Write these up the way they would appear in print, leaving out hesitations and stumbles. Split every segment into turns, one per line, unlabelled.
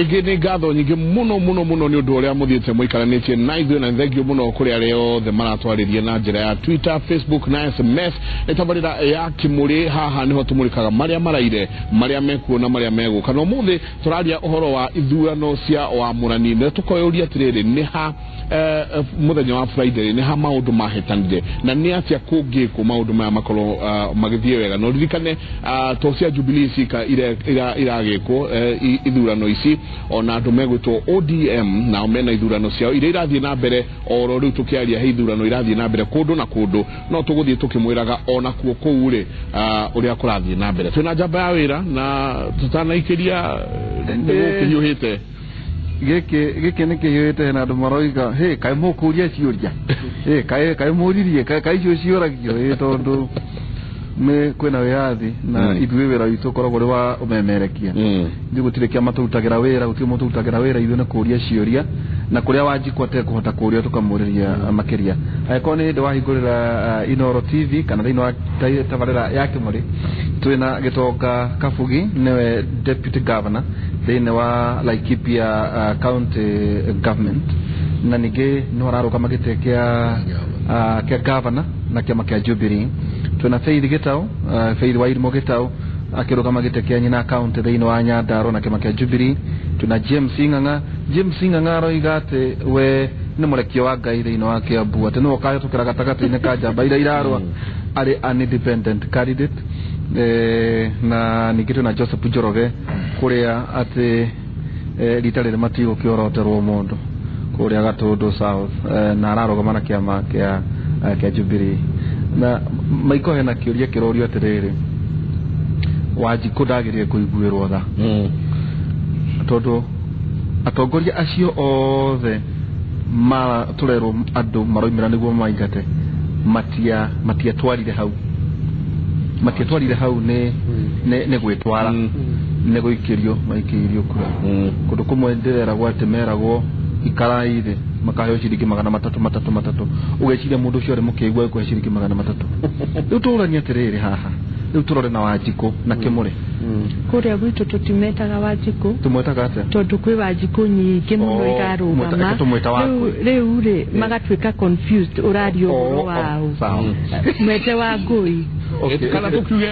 Rĩngĩ nĩ ngatho nyingĩ mũno mũno mũno nĩ ũndũ ũrĩa mũthiĩte mũikaranĩtie na ithuĩ, na thengiũ mũno kũrĩ arĩa othe maratwarĩria na njĩra ya Twitter, Facebook na SMS. Nĩ tabarĩra ya Kĩmũrĩ, haha nĩho tũmũrĩkaga marĩa maraire, marĩa mekuo na marĩa megũka. Na ũmũthĩ tũraria ũhoro wa ithurano cia wamũrani, na tũkoyũria atĩrĩrĩ, nĩ ha mũthenya wa Friday nĩ ha maũndũ mahĩtanire, na nĩ atĩa kũngĩkwo maũndũ maya makorwo magĩthiĩ wega. Na ũririkane to cia Jubilee cika iragĩkwo ithurano ici, ona andũ megwĩtwo ODM nao mena ithurano ciao iria irathiĩ na mbere oro rĩu tũkĩaria. He ithurano irathiĩ na mbere kũndũ na kũndũ, no tũgũthiĩ tũkĩmwĩraga ona kuo kũu rĩ ũrĩa kũrathiĩ na mbere. Twĩna njamba ya wĩra na tũtanaikĩria nĩgũkĩhiũhĩte.
Gĩkĩ nĩ kĩhiũhĩte, hena andũ maroiga hĩ kaĩ mũkũria ciũria, hĩ kaĩ mũririe, kaĩ icio ciũragio ĩ, tondũ nĩ kwĩna wĩyathi na ithuĩ wĩra witũ ũkoragwo ũrĩ wa ũmemerekia. Ithuĩ gũtirĩ kĩama tũrutagĩra wĩra, gũtirĩ mũndũ tũrutagĩra wĩra, ithuĩ nĩ kũria ciũria, na kũrĩa Wanjikũ atekũhota kũria tũkamũrĩria makĩria. Angĩkorwo nĩ hĩndĩ wahingũrĩra Inooro TV kana thĩinĩ wa tabarĩra ya Kĩmũrĩ, twĩna Gĩtonga Kabugi, nĩwe deputy governor thĩinĩ wa Laikipia county government, na ningĩ nĩwe ararũgama gĩtĩ kĩa governor na kĩama kĩa Jubilee. Twĩna Faith Gĩtaũ, Faith Wairimu Gĩtaũ, akĩrũgama gĩtĩ kĩa nyina county thĩinĩ wa Nyandarua na kĩama kĩa Jubilee. Twĩna James Ng'ang'a. James Ng'ang'a aroiga atĩ we nĩ mũrekio wa Ngai thĩinĩ wa Kiambu, atĩ nĩwe ũkahĩtũkĩra gatagatĩ-inĩ ka njamba iria irarũa arĩ an independent candidate. Na ningĩ twĩna Joseph Njoroge kũrĩa atĩ rita rĩrĩ matigũkĩoroterwo mũndũ kũrĩa Gatũndũ South, na ararũgama na kĩama kĩa Jubilee. Na Maiko, hena kĩũria kĩrorio atĩrĩrĩ, Wanjikũ ndagĩrĩire kũiguĩrwo tha tondũ atongoria acio othe tũrerwo andũ maroimĩra nĩguo maingate matiatwarire hau, matiatwarire hau nĩ gwĩtwara, nĩ gũikĩrio maikĩirio kura. Kũndũ kũmwe ndĩreragwo atĩ meragwo ikarai thĩ, makaheo ciringi 300 3 3. Ũgeciria mũndũ ũcio arĩ mũkĩgu agĩkũhe ciringi 300? Rĩu tũranie atĩrĩrĩ, haha rĩu tũrore na Wanjikũ na Kĩmũrĩ.
Kũrĩa gwitũ tũtimetaga Wanjikũ.
Tũmwetaga atĩa?
Tondũ kwĩ Wanjikũ nyingĩ mũno irarũgama.
Reke tũmwĩta Wangũi.
Rĩu rĩ magatuĩka confused, ũraria ũhoro waũ?
Sawa.
Mwete Wangũi.
Kana tukiuge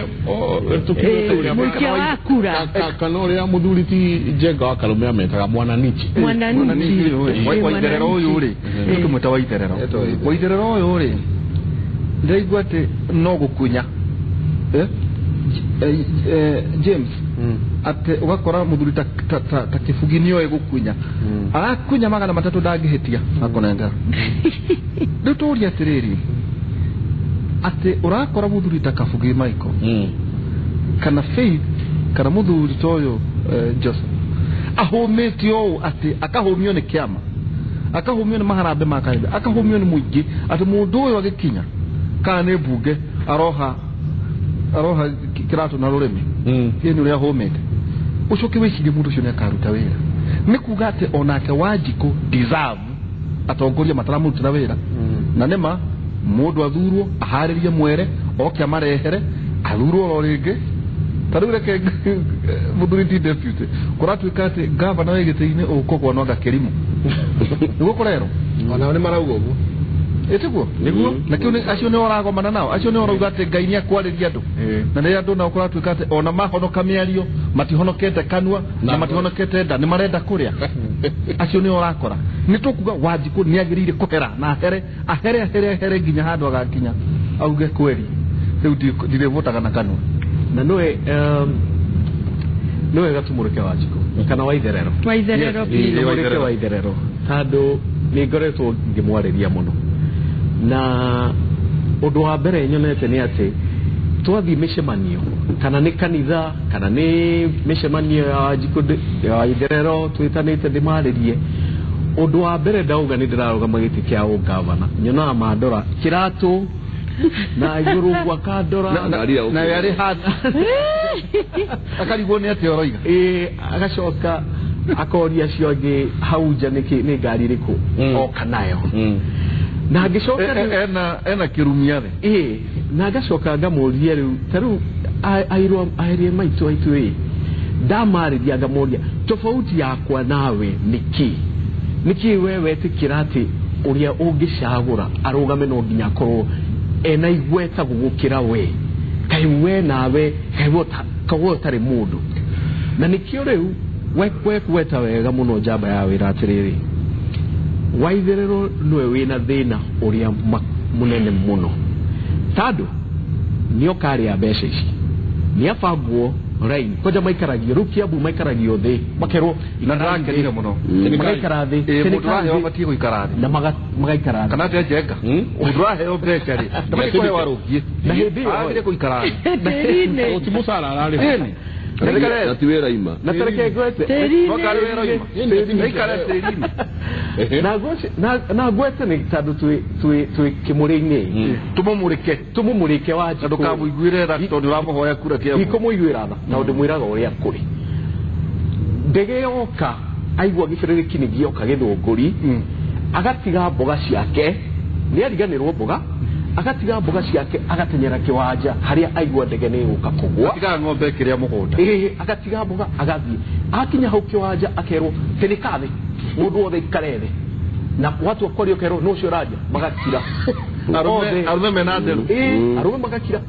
tukiuge ta ũrĩa
Mũikia wa kura.
Kana ũrĩa mũthuri ti Njenga wa Karũme ametaga mwananichi.
Mwananchi.
Waitherero ũyũ rĩ, tũkĩmwĩta Waitherero. Waitherero ũyũ rĩ, ndĩraigua atĩ no gũkunya. James, atĩ ũgakora mũthuri ta Kĩbugi nĩoĩ gũkunya, arakunya 300, ndangĩhĩtia akũnengera. Rĩu tũrie atĩrĩrĩ, atĩ ũrakora mũthuri ta Kabugi, Michael, kana Faith, kana mũthuri ta ũyũ Joseph ahũmĩte ũũ, atĩ akahũmio nĩ kĩama, akahũmio nĩ maharambe ma kanitha, akahũmio nĩ mũingĩ, atĩ mũndũ ũyũ agĩkinya kana nĩ mbunge aroha kĩratũ na rũrĩmĩ. Ĩ nĩ ũrĩa ahũmĩte. Ũcoke wĩcirie mũndũ ũcio nĩ akaruta wĩra? Nĩ kuga atĩ onake Wanjikũ deserve atongoria mataramũrutĩra wĩra, na nĩma mũndũ athurwo aharĩrie mwere oke amarehere athurwo oro rĩngĩ. Ta rĩu reke mũthuri ti deputy, kũratuĩka atĩ gavana wĩ gĩtĩ-inĩ ũkũgwa no kĩrimũ, nĩguo kũrerwo.
Onao nĩ marauga ũguo.
Ĩtiguo?
Nĩguo.
Na kĩu acio nĩ ũragomana nao, acio nĩ ũrauga atĩ Ngai nĩ akwarĩria andũ, na nĩ andũ nao kũratuĩka atĩ ona mahonoka mĩario matihonokete kanua na matihonokete nda, nĩ marenda kũrĩa. Acio nĩ ũrakora nĩ tũkuga Wanjikũ nĩ agĩrĩire kũhera na ahere, ahere, ahere, ahere nginya handũ agakinya auge kweri rĩu ndirĩvotaga na kanua.
Na nĩ wega tũmũrĩke Wanjikũ kana Waitherero.
Waitherero.
Yes.
Please.
Tũmũrĩke
Waitherero.
Waitherero tondũ nĩ ngoretwo ngĩmwarĩria mũno, na ũndũ wa mbere nyonete nĩ atĩ twathiĩ mĩcemanio, kana nĩ kanitha kana nĩ mĩcemanio ya Wanjikũ ya Waitherero twĩtanĩte ndĩmarĩrie, ũndũ wa mbere ndauga nĩ ndĩrarũgama gĩtĩ kĩa ũgavana, nyonaga mandora kĩratũ na igũrũ ũguo akandora.
Na yarĩ hati akarigwo nĩ atĩa ũroiga.
Ĩĩ, agacoka akoria acio angĩ hau nja nĩkĩ nĩ ngari ĩrĩkũ oka nayo, na ngĩcoka
Ena kĩrumia thĩ.
Ĩĩ, na ngacoka ngamũria rĩu ta rĩu airwa aerie maitũ aitũ ĩ Ndamarĩria ngamoria tofauti yakwa nawe nĩkĩ? Nĩkĩ we wetĩkĩra atĩ ũrĩa ũngĩcagũra arũgame no nginya akorwo ena igweta gũgũkĩra we? Kaĩ we nawe kaĩ we ũtarĩ mũndũ? Na nĩkĩo rĩu wekweta wega mũno njamba ya wĩra atĩrĩrĩ, Waitherero nĩwe wĩna thĩna ũrĩa mũnene mũno, tondũ nĩokarĩa mbeca ici, nĩabangwo raini kwanja maikaragio rĩu Kiambu maikaragio thĩ makerwo
Na ndĩrakenire mũno.
Magaikara thĩ.
Mũndũ ũraheo abatiĩ gũikara thĩ.
Na magaikara thĩ.
Kana atĩa Njenga? Mũndũ ũraheo mbeca rĩ, ndabatiĩ kũheo arũngiĩ.
Na hĩndĩ ĩyo
Agĩrĩire gũikara thĩ.
Tĩri-inĩ.
Ti mũcara ararĩha.
Ĩni. Na
ti wĩra ima.
Na tareke ngwete.
Tĩri-inĩ.
No karĩ wĩra oima. Aikare tĩri-inĩ.
Na ngwete nĩ tondũ twĩ kĩmũrĩ-inĩ.
Tũmũmũrĩke.
Tũmũmũrĩke wa
Na
Njikũ.
ndũkamũiguĩre tha tondũ ũramũhoya kura Kiambu.
Ndikũmũiguĩra tha na ndĩmwĩraga ũrĩa kũrĩ. Ndege yoka aigua gĩbĩrĩrĩki nĩ gĩoka gĩthũngũri, agatiga mboga ciake, nĩ ariganĩrwo mboga, agatiga mboga ciake agatenyera kĩwanja harĩa aigua ndege nĩ ĩgũka kũgũa.
Atigaga ng'ombe ĩkĩrĩa mũgũnda.
Ĩĩ, agatiga mboga agathiĩ. Akinya hau kĩwanja akerwo tĩrĩka thĩ, mũndũ wothe ikare thĩ. Na watua kwaria ũkerwo nũ ũcio ũraria, magakira. Othe.
Arũme mena nderu.
Ĩĩ, arũme magakira.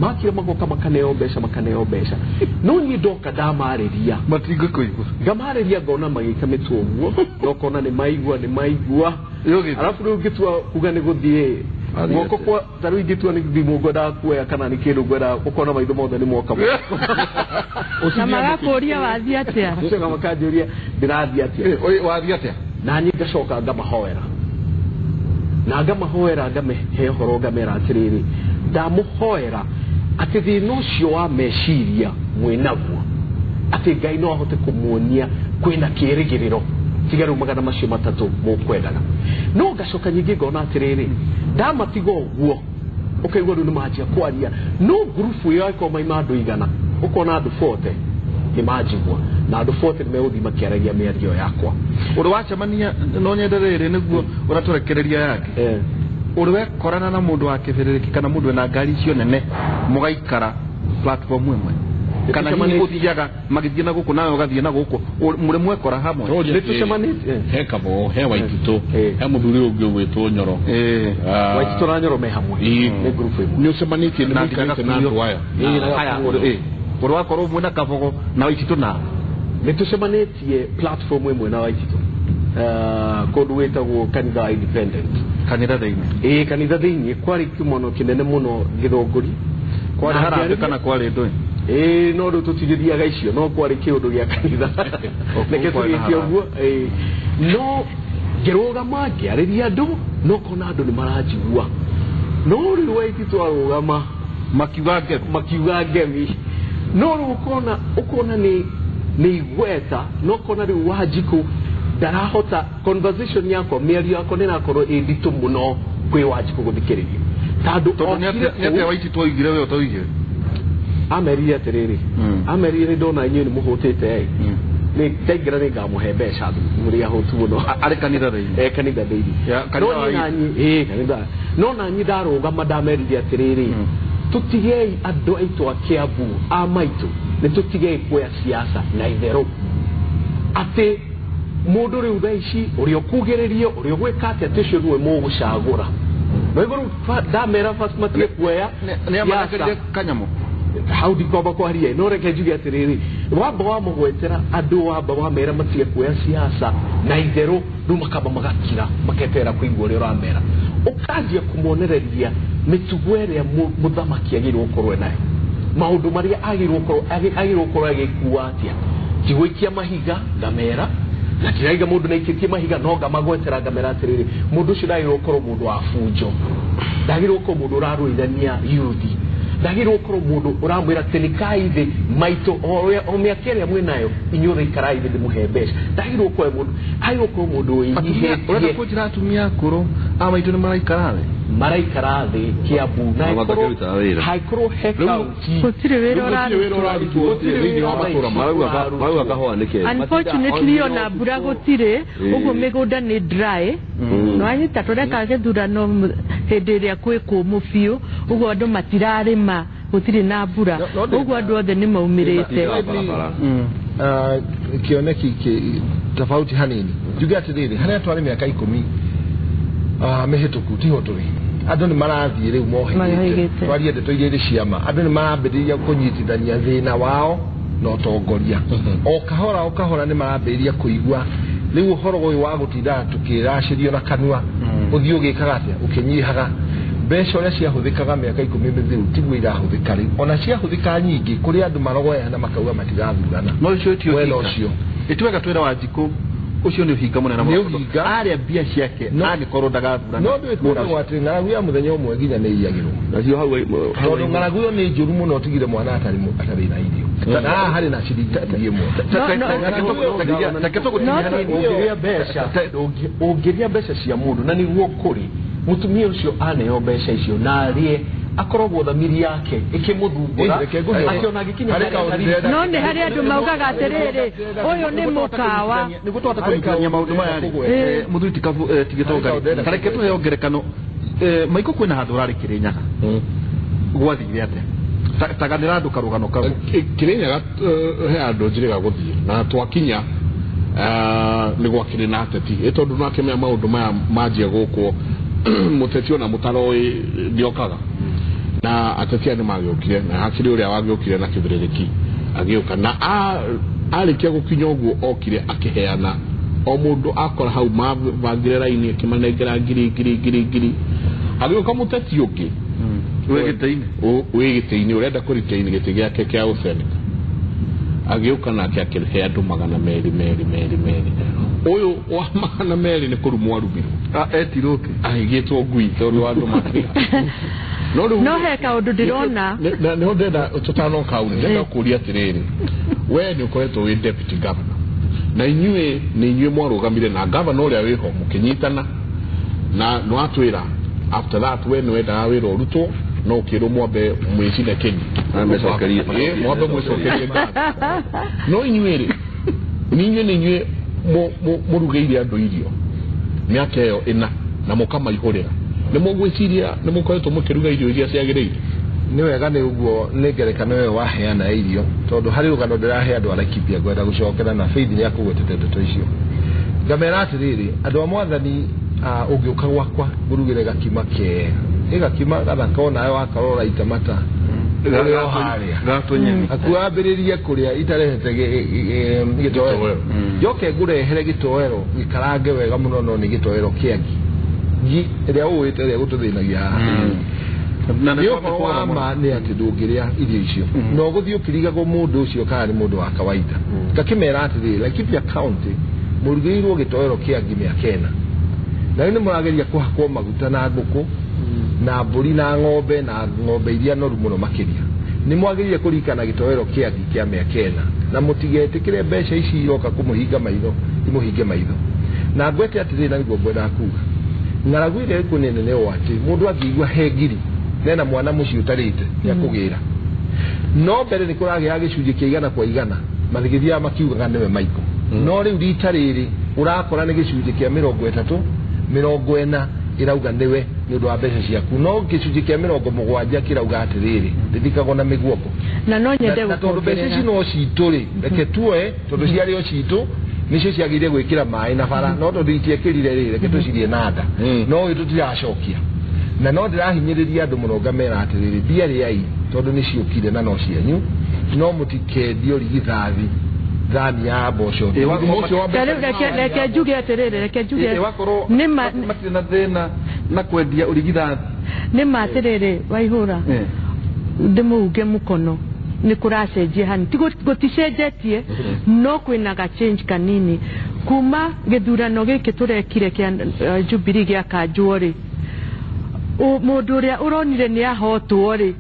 Makira magoka makaneo mbeca, makaneo mbeca. No niĩ ndoka ndamarĩria.
Matingĩkũigua.
Ngamarĩria ngona magĩka mĩtwe ũguo, na ũkona nĩ maigua, nĩ maigua.
Yũgĩte.
Arabu rĩu ngĩtua kuga nĩ gũthiĩ guoko kwa ta rĩu ingĩtua nĩ thimũ ngwendaga kuoya kana nĩ kĩndũ ngwendaga, ũkona maitho mothe nĩ moka.
Na magakũria wathiĩ atĩa?
Magacoka makanjũria ndĩrathiĩ atĩa.
Wathiĩ atĩa?
Na niĩ ngacoka ngamahoera. Na ngamahoera ngamehe ũhoro ngamera atĩrĩrĩ, ndamũhoera atĩ thĩna ũcio wa meciria mwĩnaguo, atĩ Ngai no ahote kũmuonia kwĩna kĩĩrĩgĩrĩro tiga rĩu magana macio matatũ mũkwendaga. No ngacoka nyingĩ ngona atĩrĩrĩ, ndamatiga ũguo ũkaigua rĩu nĩmanjia kwaria, no ngurubu ĩyo angĩkorwo maima andũ 100, ũkona andũ 40 nĩmanjigua na andũ 40 nĩmegũthiĩ makĩaragia mĩario yakwa.
Ũrĩ wacemania no nyende rĩrĩ nĩguo ũratũrekereria yake. Ũrĩ wekorana na mũndũ wa kĩbĩrĩrĩki kana mũndũ wĩna ngari icio nene mũgaikara platform ĩmwe? Kana hihi ũthiaga magĩthiĩ na gũkũ nawe ũgathiĩ na gũkũ, mũrĩ mwekora hamwe?
Nĩtũcemanĩtie.
He Kabogo, he Waititũ, he mũthuri ũngĩ ũgwĩtwo Nyoro.
Waititũ na Nyoro me hamwe. Nĩ ngurubu ĩmwe.
Nĩ ũcemanĩtie, nĩ mũikarĩte na andũ aya?
Haya, ũrĩ wakorwo mwĩna Kabogo na Waititũ na?
Nĩtũcemanĩtie platform ĩmwe na Waititũ. Kũndũ gwĩtagwo kanitha wa Independent.
Kanitha thĩinĩ?
Ĩĩ, kanitha thĩinĩ kwarĩ kĩmono kĩnene mũno gĩthũngũri.
Kwarĩ harambee kana kwarĩ ndũĩ?
Ĩĩ, no rĩu tũtigĩthiaga icio, no kwarĩ kĩũndũ gĩa kanitha. Reke tũgĩke ũguo. Ĩĩ. No ngĩrũgama ngĩarĩria andũ, no kona andũ nĩ maranjigua. No rĩu Waititũ arũgama
makiuga ngemi.
Makiuga ngemi. No rĩu ũkona nĩ igweta, no ũkona rĩu Wanjikũ ndarahota conversation yakwa, mĩario yakwa nĩ ĩrakorwo ĩ nditũ mũno kwĩ Wanjikũ gũthikĩrĩria. Tondũ
Tondũ nĩ atĩa Waititũ oigire we ũtoigire?
Amerire atĩrĩrĩ, amerire nĩ ndona inyuĩ nĩ mũhũtĩte ĩ. Nĩ ndaingĩra nĩ ngamũhe mbeca mũrĩ ahũtu mũno.
Arĩ kanitha thĩinĩ?
Kanitha thĩinĩ.
Ya, kanitha
No
wa
niĩ na niĩ, ĩ, kanitha. No na niĩ ndarũgama ndamerire atĩrĩrĩ, tũtigei andũ aitũ a Kiambu, a maitũ, nĩ tũtigei kuoya siasa na itherũ. Atĩ mũndũ rĩu thaa ici ũrĩa ũkugĩrĩrio, ũrĩa ũgwĩka atĩa, atĩ ũcio nĩwe mũgũcagũra. Na igũrũ ndamera first matige kuoya
Nĩ amarekereire kanyamũ?
Hau ndikwamba kwaria, no reke njuge atĩrĩrĩ, wamba wamũgwetera andũ, wamba wamera matige kuoya siasa na itherũ, rĩu makamba magakira, maketerera kũigua ũrĩa ũramera. Ũkanjia kũmonereria mĩtugo ĩrĩa mũthamaki agĩrĩirwo gũkorwo nayo, maũndũ marĩa agĩrĩirwo gũkorwo agĩkua atĩa. Ti gũikia mahiga ngamera, na ndiraiga mũndũ nĩaikĩtie mahiga, no ngamagwetera ngamera atĩrĩrĩ, mũndũ ũcio ndagĩrĩirwo gũkorwo mũndũ wa bunjo, ndagĩrĩirwo gũkorwo mũndũ ũrarũithania yuthi, ndagĩrĩirwo gũkorwo mũndũ ũramwĩra atĩ nĩkai thĩ maitũ, o mĩaka ĩrĩa mwĩnayo inyuothe ikarai thĩ ndĩmũhe mbeca. Ndagĩrĩirwo gũkorwo mũndũ, agĩrĩirwo gũkorwo mũndũ wĩnyihĩtie.
Ũrenda kũnjĩra atumia akũrũ a maitũ nĩ maraikara thĩ?
Maraikara thĩ Kiambu, na haikorwo he kaunti.
Gũtirĩ wĩra ũrarutwo.
Gũtirĩ thĩinĩ wa matũũra
Marauga kahũa nĩ kega.
Unfortunately ona mbura gũtirĩ, ũguo mĩgũnda nĩ dry. No anyita tũreka gĩthurano hĩndĩ ĩrĩa kwĩ kũmũ biũ, ũguo andũ matirarĩma, Gũtirĩ na mbura. Ũguo andũ othe nĩ maumĩrĩte.
Kĩoneki tofauti hanini. Njuge atĩrĩrĩ, harĩa twarĩ mĩaka 10 mĩhĩtũku tiho tũrĩ. Andũ nĩ marathiĩ rĩu mohĩgĩte. Twarie ndeto iria irĩ ciama. Andũ nĩ marambĩrĩria kũnyitithania thĩna wao na ũtongoria. O kahora o kahora nĩ marambĩrĩria kũigua rĩu ũhoro ũyũ wa gũtinda tũkĩracĩrio na kanua ũthiĩ ũgĩkaga atĩa ũkĩnyihaga. Mbeca ũrĩa ciahũthĩkaga mĩaka 10 mĩthiru tiguo irahũthĩka rĩu. Ona ciahũthĩka nyingĩ kũrĩ andũ marogoyana na makauga matigathurana.
No ũcio ti
mwena ũcio.
Ĩtuwega twĩra Wanjikũ ũcio nĩ ũhinga mũnene
mũno.
Arĩa mbia ciake angĩkorwo ndagathurana.
No ndwĩkwĩragwo atĩ ng'aragu ya mũthenya ũmwe nginya nĩ iyagĩrwo.
Nacio hau
tondũ ng'aragu ĩyo nĩ njũru mũno ũtigire mwana atarĩ na irio. Na haha harĩ na ciringi 1,000.
Ũngĩrĩa mbeca cia mũndũ na nĩguo kũrĩ mutumia ucio aneo mbeca icio na arie akoragwo thamiri yake ikimuthumbura akiona gikinya
no nĩ harĩ andũ maugaga atĩrĩrĩ ũyũ nĩ mũkawa
nĩguo twahota kũringithania maũndũ maya rĩ mũthuri tigĩtonga kareke tũheo ngerekano Maiko kwĩna handũ ũrarĩ Kĩrĩnyaga gwathire atĩa taganĩra andũ karũgano kau
Kĩrĩnyaga he andũ njĩrĩga gũthiĩ na twakinya nĩ gwakĩrĩ na ateti ĩ tondũ nakĩmenya maũndũ maya manjia gũkwo mũteti ona mũtaroĩ ndiokaga na ateti aya nĩ magĩũkire na hakĩrĩ ũrĩa wagĩũkire na kĩbĩrĩrĩki agĩũka na arĩkia gũkinya ũguo okire akĩheana o mũndũ akora hau mabangire raini akĩmanengera ngiri ngiri ngiri ngiri agĩũka mũteti ũngĩ wĩ gĩtĩ-inĩ ũrenda kũritaini gĩtĩ gĩake kĩa ũseneta agĩũka nake akĩhe andũ 200 200 200 200 ũyũ wa 200 nĩ kũrumwo arumirwo
etirwo kĩ
agĩtwo ngui tondũ andũ makĩra
no he kaũndũ ndĩrona
nĩho ndĩrenda tũtanoka hau ndĩrenda kũria atĩrĩrĩ we nĩ ũkoretwo wĩ deputy governor na inyuĩ nĩ inyuĩ mwarũgamire na governor ũrĩa wĩho mũkĩnyitana na nĩwatwĩra after that we nĩ wendaga wĩra ũrutwo no ũkĩrwo mwambe mwĩcine kĩni mwambe mwĩcokerie no inyuĩ rĩ inyuĩ nĩ inyuĩ mũrugĩire andũ irio mĩaka ĩyo ĩna na mũkamaihũrĩra nĩ mũgwĩciria nĩ mũkoretwo mũkĩruga irio iria ciagĩrĩire
nĩ wega nĩ ũguo nĩ ngerekano ĩyo waheana irio tondũ harĩ rũgano ndĩrahe andũ a Laikipia ngwenda gũcokera na Faith nĩ akũgwetete ndeto icio ngamera atĩrĩrĩ andũ a mwathani ũngĩũka gwakwa ngũrugĩre gakima kega ĩ gakima gathaka onawe wakarora itamata ũrĩ o harĩa akuambĩrĩrie kũrĩa itarehete gĩtoero njoke ngũrehere gĩtoero gĩkarange wega mũno no nĩ gĩtoero kĩa ngi ĩrĩa ũĩte ĩrĩa gũtũthĩnagia haha nĩ ũhoro wa ma nĩ atĩ ndũngĩrĩa irio icio na ũgũthiĩ ũkĩrigagwo mũndũ ũcio kana nĩ mũndũ wa kawaida ngakĩmera atĩrĩrĩ Laikipia County mũrugĩirwo gĩtoero kĩa ngi mĩaka 4 na rĩu nĩ mũrageria kũhakwo maguta na ngũkũ na mbũri na ng'ombe na ng'ombe iria noru mũno makĩria nĩ mwagĩrĩire kũririkana gĩtoero kĩa ngi kĩa mĩaka 4 na mũtigetĩkĩre mbeca ici iroka kũmũhinga maitho imũhinge maitho na ngwete atĩrĩrĩ na nĩguo ngwendaga kuga ng'aragu ĩrĩa ĩkuo nĩ nene ũũ atĩ mũndũ angĩigua he ngiri nena mwana mũciĩ ũtarĩte nĩ akũgĩra no mbere nĩ kũragĩa gĩcunjĩ kĩa 100 kwa 100 mathigithiaga makiugaga nĩwe Maiko no rĩu rita rĩrĩ ũrakora nĩ gĩcunjĩ kĩa 30 40 ĩrauga nĩwe nĩ ũndũ wa mbeca ciaku no gĩcunjĩ kĩa 70 kĩrauga atĩrĩrĩ rĩthikagwo na mĩguongo
na no nyende
gũkuongerera tondũ mbeca ici no citũ rĩ reke tuoe tondũ ciarĩ o citũ nĩcio ciagĩrĩire gwĩkĩra maĩ na bara no tondũ itiekĩrire rĩ reke tũcirie na nda no ũyũ tũtiracokia na no ndĩrahinyĩrĩria andũ mũno ngamera atĩrĩrĩ mbia rĩai tondũ nĩ ciũkire na no cianyu no mũtikendio rigithathi thani ya mboco
reke njuge atĩrĩrĩ reke njuge
wakorwo matirĩ na thĩna na kwendia ũrigithathi
nĩ ma atĩrĩrĩ Waihũra ndĩmũunge mũkono nĩ kũracenjia hani ti gũticenjetie no kwĩna ga change kanini kuma gĩthurano gĩkĩ tũrekire kĩa Jubilee gĩa kanjwo rĩ mũndũ ũrĩa ũronire nĩ ahotwo rĩ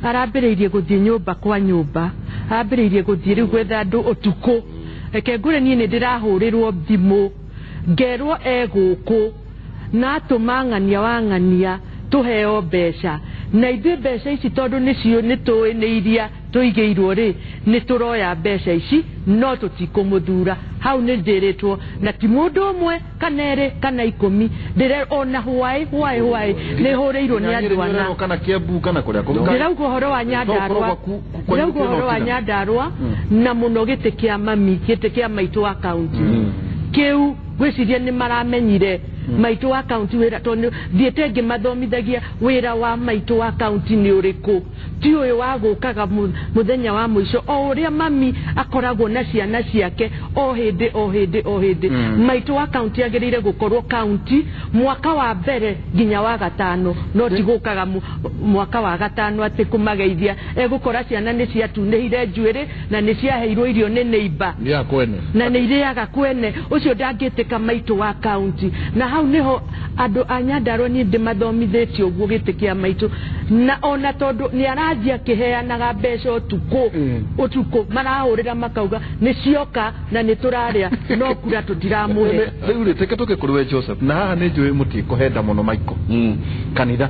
arambĩrĩirie gũthiĩ nyũmba kwa nyũmba arambĩrĩirie gũthiĩ rĩu gwetha andũ ũtukũ reke ngũre niĩ nĩ ndĩrahũrĩrwo thimũ ngerwo e gũkũ na atũma ng'ania wa ng'ania tũheo mbeca Na ithuĩ mbeca ici tondũ nĩcio nĩ tũĩ nĩ iria tũigĩirwo rĩ, nĩ tũroya mbeca ici no tũtikũmũthura. Hau nĩ njĩrĩtwo na ti mũndũ ũmwe kana erĩ kana 10, ndĩre ona hwaĩ nĩ hũrĩirwo nĩ andũ ana.
Kana Kiambu kana kũrĩa kũngĩ.
Ndĩrauga ũhoro wa Nyandarũa, ndĩrauga ũhoro wa Nyandarũa na mũno gĩtĩ kĩa mami, gĩtĩ kĩa maitũ wa kaunti kĩu ngwĩciria nĩ maramenyire maitũ wa kaunti wĩra, tondũ thiĩte ngĩmathomithagia wĩra wa maitũ wa kaunti nĩ ũrĩkũ, ti ũyũ wa gũkaga mũthenya wa mũico o ũrĩa mami akoragwo na ciana ciake o hĩndĩ o hĩndĩ o hĩndĩ. Maitũ wa kaunti agĩrĩire gũkorwo kaunti mwaka wa mbere nginya wa gatano, no ti gũkaga mwaka wa gatano atĩ kũmageithia. Egũkora ciana nĩ ciatunĩhire njuĩrĩ na nĩ ciaheirwo irio nĩ neighbor na nĩ irĩaga kwene. Ũcio ndangĩtĩka maitũ wa kaunti. Na hau niho andũ a Nyandarũa niĩ ndĩmathomithĩtie ũguo gĩtĩ kĩa maitũ, na ona tondũ nĩ arathiĩ akĩheanaga mbeca ũtukũ ũtukũ, marahũrĩra makauga nĩ cioka na nĩ tũrarĩa no kura tũtiramũhe.
Rĩu rĩ, teke tũke kũrĩ we Joseph, na haha nĩ njũĩ mũtikũhenda mũno Michael kanitha,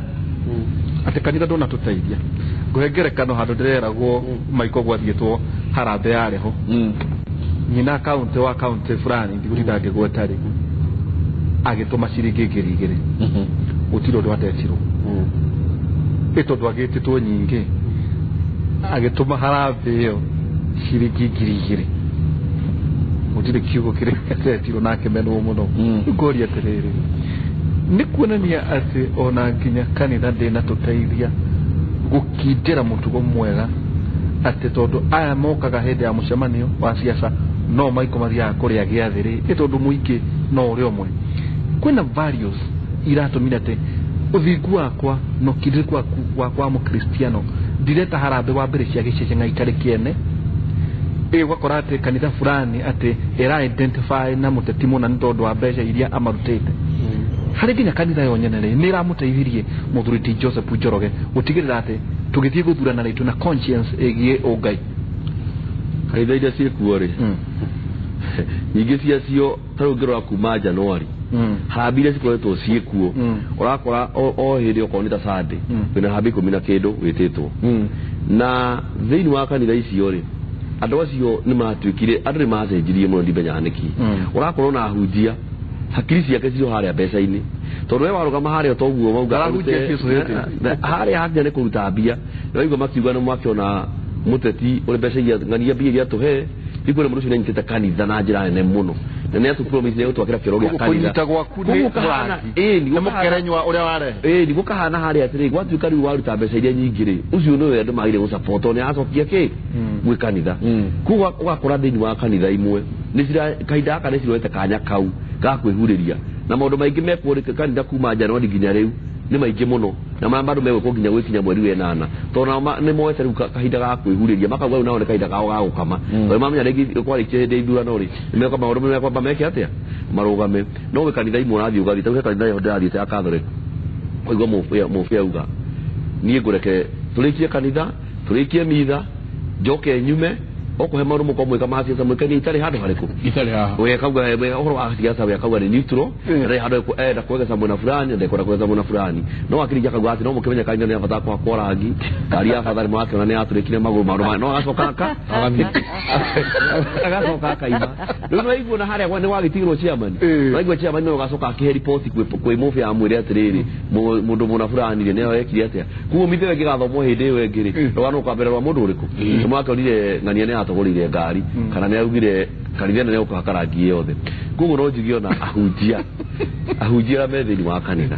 atĩ kanitha ndũnatũteithia. Ngũhe ngerekano handũ ndĩreragwo Michael gwathiĩtwo harambee yarĩ ho, nyina kaunti wa kaunti fulani ndigũtinda ngĩgweta rĩ, agĩtũma ciringi 2,000 gũtirĩ ũndũ atetirwo, ĩ tondũ agĩtĩtwo nyingĩ agĩtũma harambee ĩyo ciringi 2,000 gũtirĩ kiugo kĩrĩa atetirwo na akĩmenwo mũno. Ngũria atĩrĩrĩ, nĩ kuonania atĩ ona nginya kanitha ndĩnatũteithia gũkindĩra mũtugo mwega, atĩ tondũ aya mokaga hĩndĩ ya mũcemanio wa siasa no maiko mathiaga kũrĩa gĩathĩ rĩ, ĩ tondũ mũingĩ no ũrĩa ũmwe. Kwĩna values iratũmire atĩ ũthingu wakwa na ũkindĩrĩku wakwa wa mũkristiano ndireta harambee wa mbere cia gĩceceng'a itarĩ kĩene. Ĩ ũgakora atĩ kanitha fulani atĩ ĩra identify na mũteti mũna nĩ tondũ wa mbeca iria amarutĩte. Harĩ nginya kanitha yo nyene rĩ, nĩ ĩramũteithirie mũthuri ti Joseph Njoroge gũtigĩrĩra atĩ tũgĩthiĩ gũthurana rĩ twĩna conscience ĩgiĩ ũngai.
Kanitha iria ciĩkuo rĩ, nyingĩ ciacio ta rĩu ũngĩrora kuma Januari harambee iria cikoretwo ciĩkuo, ũrakora o hĩndĩ okorwo nĩ ta Sunday wĩna harambee 10 na kĩndũ wĩtĩtwo. Na thĩinĩ wa kanitha icio rĩ, andũ acio nĩ matuĩkire, andũ nĩ macenjirie mũno, ndimenyaga nĩkĩ. Ũrakorwo na ahunjia hakiri ciake cirĩ harĩa mbeca-inĩ, tondũ we warũgama harĩa toguo mauga harĩa hakinya nĩ kũruta mbia, nĩwaigua makiuga nĩ makĩona mũteti ũrĩ mbeca iria ng'ania mbia iria atũhe, ikuona mũndũ ũcio nĩanyitĩte kanitha na njĩra nene mũno, na nĩ atũpromise nĩ egũtwakĩra kĩoro gĩa kanitha.
Kũnyita gwaku nĩ mũrangi nĩ mũkerenywa ũrĩa warehe.
Ĩĩ, gũkahana harĩa atĩrĩ, gwatuĩka rĩu waruta mbeca iria nyingĩ rĩ, ũcio nĩwe andũ magĩrĩire gũsupport tondũ nĩ aracokia kĩ gwĩ kanitha. Koguo ũgakora thĩinĩ wa kanitha imwe kahinda gaka nĩ ciroete kanya kau ga kwĩhurĩria, na maũndũ maingĩ mekwo kanitha kuma Januari nginya rĩu nĩ maingĩ mũno, na marĩa bado megwĩkwo nginya gwĩkinya mweri wa ĩnana, tondũ nao nĩ moete rĩu kahinda ga kwĩhurĩria, makauga rĩu nao nĩ kahinda kao ga gũkama, tondũ mamenya rĩngĩ kwarĩkia hĩndĩ ya ithurano rĩ, nĩ mekwa maũndũ mekwamba meke atĩa marũgame. No gwĩ kanitha imwe ũrathiĩ ũgathiĩ, ta rĩu he kanitha ĩyo ndĩrathiĩte ya Catholic, ũkaigua mũbĩa auga niĩ ngũreke tũrĩkie kanitha, tũrĩkie mitha, njoke nyume, okohe maũndũ mũkorwo mwĩka ma siasa mwĩkenie itarĩ handũ harĩkũ
itarĩ haha
we kauga we ũhoro wa siasa we kauga nĩ neutral, ndarĩ handũ enda kwegeza mwena fulani, ndekwenda kwegeza mwena fulani, no akĩrĩkia kauga atĩ no mũkĩmenye kanitha nĩ abata kwakwo rangi, ngari ya batha nĩ mwakĩona nĩ yatũrĩkire magũrũ maũndũ no agacoka agacoka akaima. Rĩu nĩwaigua na harĩa nĩ wagĩtigĩrwo chairman, nĩwaigua chairman no agacoka akĩhe riboti kwĩ mũbĩa amwĩre atĩrĩrĩ mũndũ mũna fulani rĩ nĩyo ekire atĩa. Koguo mitho ĩyo ĩngĩgathomwo hĩndĩ ĩyo ĩngĩ rĩ, rũgano rũkambere rwa mũndũ ũrĩkũ, nĩ mwakĩonire ng'ania nĩ atũgũrĩire ngari kana nĩ augire kanitha ĩno nĩ egũkũhaka rangi yothe. Koguo no njuge ona ahunjia arĩa me thĩinĩ wa kanitha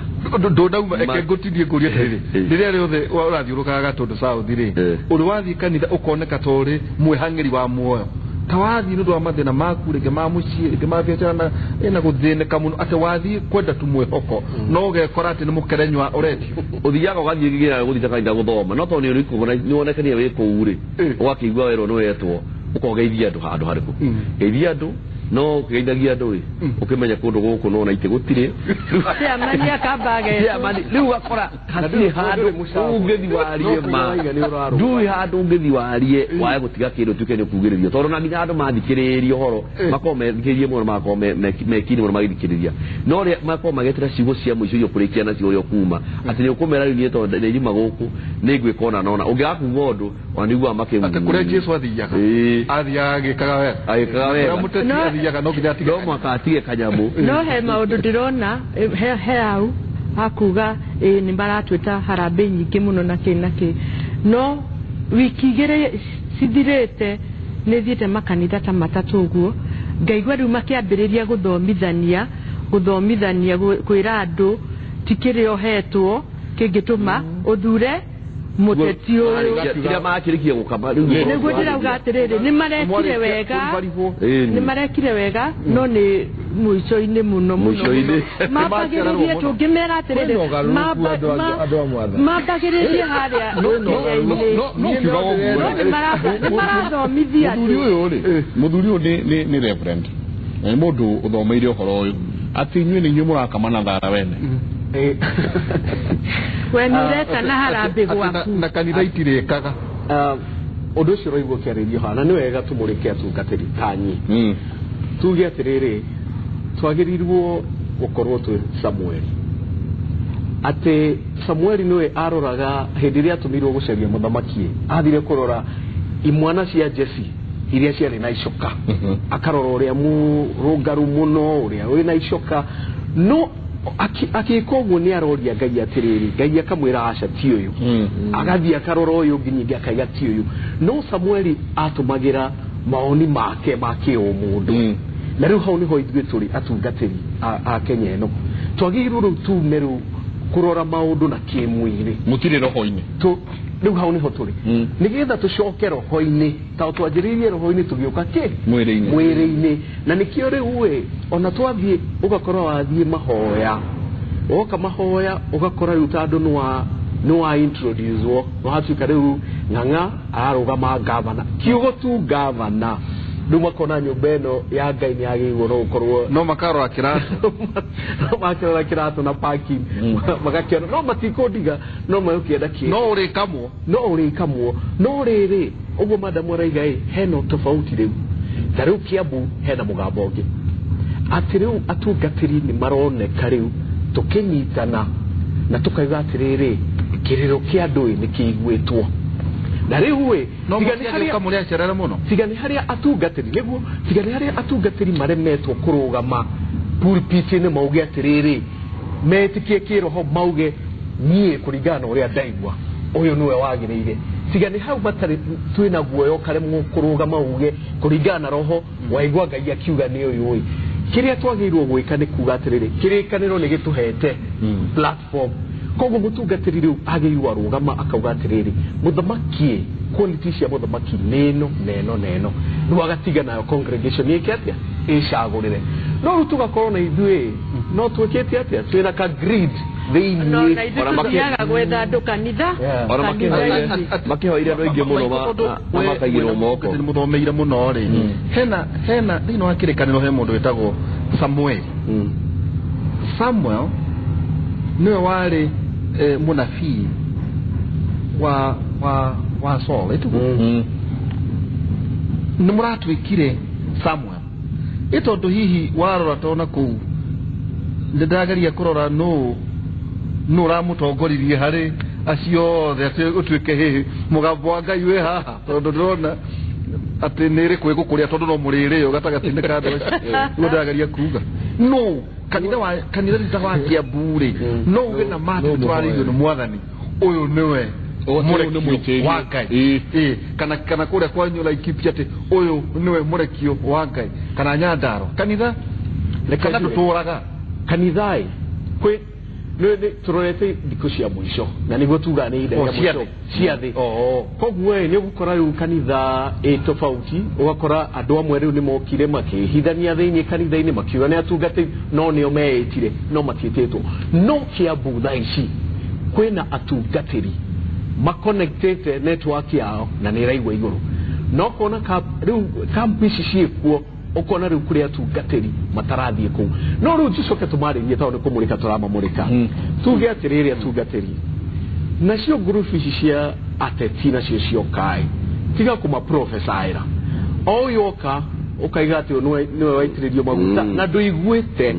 ndũnauma eke ngũtindie ngũrie atĩrĩrĩ, rĩrĩa rĩothe ũrathiũrũkaga Gatũndũ South rĩ, ũrĩ wathiĩ kanitha ũkoneka ta ũrĩ mwĩhang'ĩri wa muoyo, ta wathiĩ nĩ ũndũ wa mathĩna maku rĩngĩ ma mũciĩ rĩngĩ ma biacara na ĩna gũthĩnĩka mũno, atĩ wathiĩ kwenda tu mwĩhoko no ũgekora atĩ nĩ mũkerenywa ũretio.
Ũthiaga ũgathiĩ nginya gũthiĩ kanitha gũthoma, no tondũ nĩ wonekanie wĩ kũu rĩ, ũgakĩigua werwo nĩ wetwo, ũkogeithia andũ handũ harĩkũ, geithia andũ No ũkĩgeithagia andũ ĩ ũkĩmenya kũndũ gũkũ no na itĩ gũtirĩ.
Chairman akambage.
Chairman rĩu ũgakora hatirĩ handũ ũngĩthiĩ warie ma ndũĩ handũ ũngĩthiĩ warie wae gũtiga kĩndũ tuĩke nĩ ũkugĩrĩrio tondũ na nginya andũ mathikĩrĩria ũhoro makorwo methikĩrĩrie mũno makorwo mekini mũno magĩthikĩrĩria no rĩa makorwo magĩetera ciugo cia mũico iria ũkũrĩkia nacio ũrĩa ũkuma atĩ nĩ ũkũmera rĩu niĩ tondũ nĩ njuma gũkũ nĩ ngwĩka ũna na ũna ũngĩaga kuga ũndũ ona nĩiguaga makĩ
atĩ kũrĩa Jesu athiaga athiaga agĩkaga wega
agĩkaga wega
kũrĩa mũteti athiaga no nginya atige
no mũhaka atige kanyamũ.
No he maũndũ ndĩrona he hau hakuga nĩ maratwĩta harambĩ nyingĩ mũno na kĩ na kĩ no wiki igĩrĩ cithirĩte nĩ thiĩte makanitha ta matatũ ũguo ngaigua rĩu makĩambĩrĩria gũthomithania kwĩra andũ ti kĩrĩa ũhetwo kĩngĩtũma ũthure mũteti ũyũ
kĩrĩa makĩrĩkia gũkama rĩu
nĩguo ndĩrauga atĩrĩrĩ nĩ marekire wega nĩ marekire wega no nĩ mũico-inĩ mũno mũno mambagĩrĩrie tũngĩmera atĩrĩrĩ mambagĩrĩrie harĩa kĩrĩa-inĩ
no kiuga ũguo
no nĩ marathomithia
mũthuri ũyũ rĩ mũthuri ũyũ nĩ reverend nĩ mũndũ ũthomeire ũhoro ũyũ atĩ inyuĩ nĩ inyuĩ mũrakama na thara wene
we nĩ ũreta na harambĩ gwaku
na kanitha itirĩkaga.
Ũndũ ũcio ũraigua ũkĩarĩrio haha na nĩ wega tũmũrĩke atungatĩri tanyi tuge atĩrĩrĩ twagĩrĩirwo gũkorwo twĩ Samueli atĩ Samueli nĩwe aroraga hĩndĩ ĩrĩa atũmirwo gũcaria mũthamaki athire kũrora imwana cia Jesse iria ciarĩ na icoka akarora ũrĩa mũrũngaru mũno ũrĩa wĩna icoka no akĩka ũguo nĩ aroria Ngai atĩrĩrĩ Ngai akamwĩra aca ti ũyũ agathiĩ akarora ũyũ ũngĩ ningĩ akaiga ti ũyũ no Samueli atũmagĩra maoni make ma kĩũmũndũ na rĩu hau nĩho ithuĩ tũrĩ atungatĩri a Kenya ĩno twagĩrĩirwo rĩu tume rĩu kũrora maũndũ na kĩmwĩrĩ
mũtirĩ roho-inĩ
rĩu hau nĩho tũrĩ nĩgetha tũcoke roho-inĩ ta twanjĩrĩirie roho-inĩ tũgĩũka kĩ mwĩrĩ-inĩ na nĩkĩo rĩu ĩ ona twathiĩ ũgakora wathiĩ mahoya woka mahoya ũgakora rĩu ta andũ nĩ wa introduce wo watuĩka rĩu ng'ang'a ararũgama gavana kiugo tu gavana rĩu makona nyũmba ĩno ya Ngai nĩ yagĩrĩirwo no gũkorwo
no makarora kĩratũ
no makarora kĩratũ na parking magakĩona no matikũndiga no megũkĩenda kĩ
no ũrĩkamwo
no ũrĩkamwo no rĩrĩ ũguo madamu araiga ĩ hena tofauti rĩu ta rĩu Kiambu hena mũgambo ũngĩ atĩ rĩu atungatĩri nĩ maroneka rĩu tũkĩnyitana na tũkauga atĩrĩrĩ kĩrĩro kĩa andũ ĩ nĩ kĩiguĩtwo na rĩu ĩ
no mũtiagĩũka mũrĩ acerere mũno
tiga nĩ harĩa atungatĩri nĩguo tiga nĩ harĩa atungatĩri maremetwo kũrũgama pulpit-inĩ mauge atĩrĩrĩ metĩkie kĩroho mauge niĩ kũringana na ũrĩa ndaigua ũyũ nĩwe wagĩrĩire tiga nĩ hau matarĩ twĩna guoya ũkaremwo kũrũgama uge kũringana na roho waigua Ngai akiuga nĩ ũyũ ĩ kĩrĩa twagĩrĩirwo gwĩka nĩ kuga atĩrĩrĩ kĩrĩkanĩro nĩ gĩtũhete platform koguo mũtungatĩri rĩu agĩrĩirwo arũgama akauga atĩrĩrĩ mũthamaki quality cia mũthamaki nĩ ĩno na ĩno na ĩno rĩu agatiga nayo congregation ĩke atĩa ĩcagũrĩre no rĩu tũgakorwo na ithuĩ no twĩkĩte atĩa twĩna ka greed thĩinĩ
no na ithuĩ tũthiaga gwetha andũ kanitha
ona makĩhoire andũ aingĩ mũno na makaigĩrwo moko
nĩ mũthomeire mũno rĩ hena thĩinĩ wa kĩrĩkanĩro he mũndũ wĩtagwo Samuel Samuel nĩwe warĩ mũnabii wa Saul ĩtiguo nĩ mũratuĩkire Samuel ĩ tondũ hihi warora tona kũu nĩ ndĩrageria kũrora nũ ũramũtongoririe harĩ acio othe atĩ ũtuĩke hihi mũgambo wa Ngai wĩ haha tondũ ndĩrona atĩ nĩ ĩrĩ kwĩgũkũrĩa tondũ no mũrĩrĩo gatagatĩ-inĩ ka andũ acio nĩguo ndĩrageria kuga no kanitha ta wa Kiambu rĩ no uge na ma atĩ tũrarĩirio nĩ mwathani ũyũ nĩwe mũrekio wa Ngai kana kũrĩa kwanyu Laikipia atĩ ũyũ nĩwe mũrekio wa Ngai kana Nyandarua kanitha kana ndũtũraga
kanitha ĩ kwĩ nĩ tũrorete thikũ cia mũico na nĩguo tugaga nĩ ihinda rĩa mũico cia thĩ koguo ĩ nĩ ũgũkora rĩu kanitha ĩ tofauti ũgakora andũ amwe rĩu nĩ mokire makĩhithania thĩinĩ kanitha-inĩ makiuga nĩ atungatĩri no nĩo meĩtire no matiĩtĩtwo no Kiambu thaa ici kwĩna atungatĩri makonectĩte network yao na nĩ ĩraigua igũrũ no kona rĩu kampu ici ciĩkuo Ũkona rĩu kũrĩ atungatĩri matarathiĩ kũu. No rĩu tũcoke tũmarĩrie tondũ nĩ kũmũrĩka tũramamũrĩka. Tuge atĩrĩrĩ atungatĩri, nacio ngurubu ici cia ateti nacio ciokaĩ, tiga kũmaprofesaĩra. O ũyũ oka ũkaiga atĩ ũyũ nĩwe waitĩrĩrio maguta na ndũiguĩte,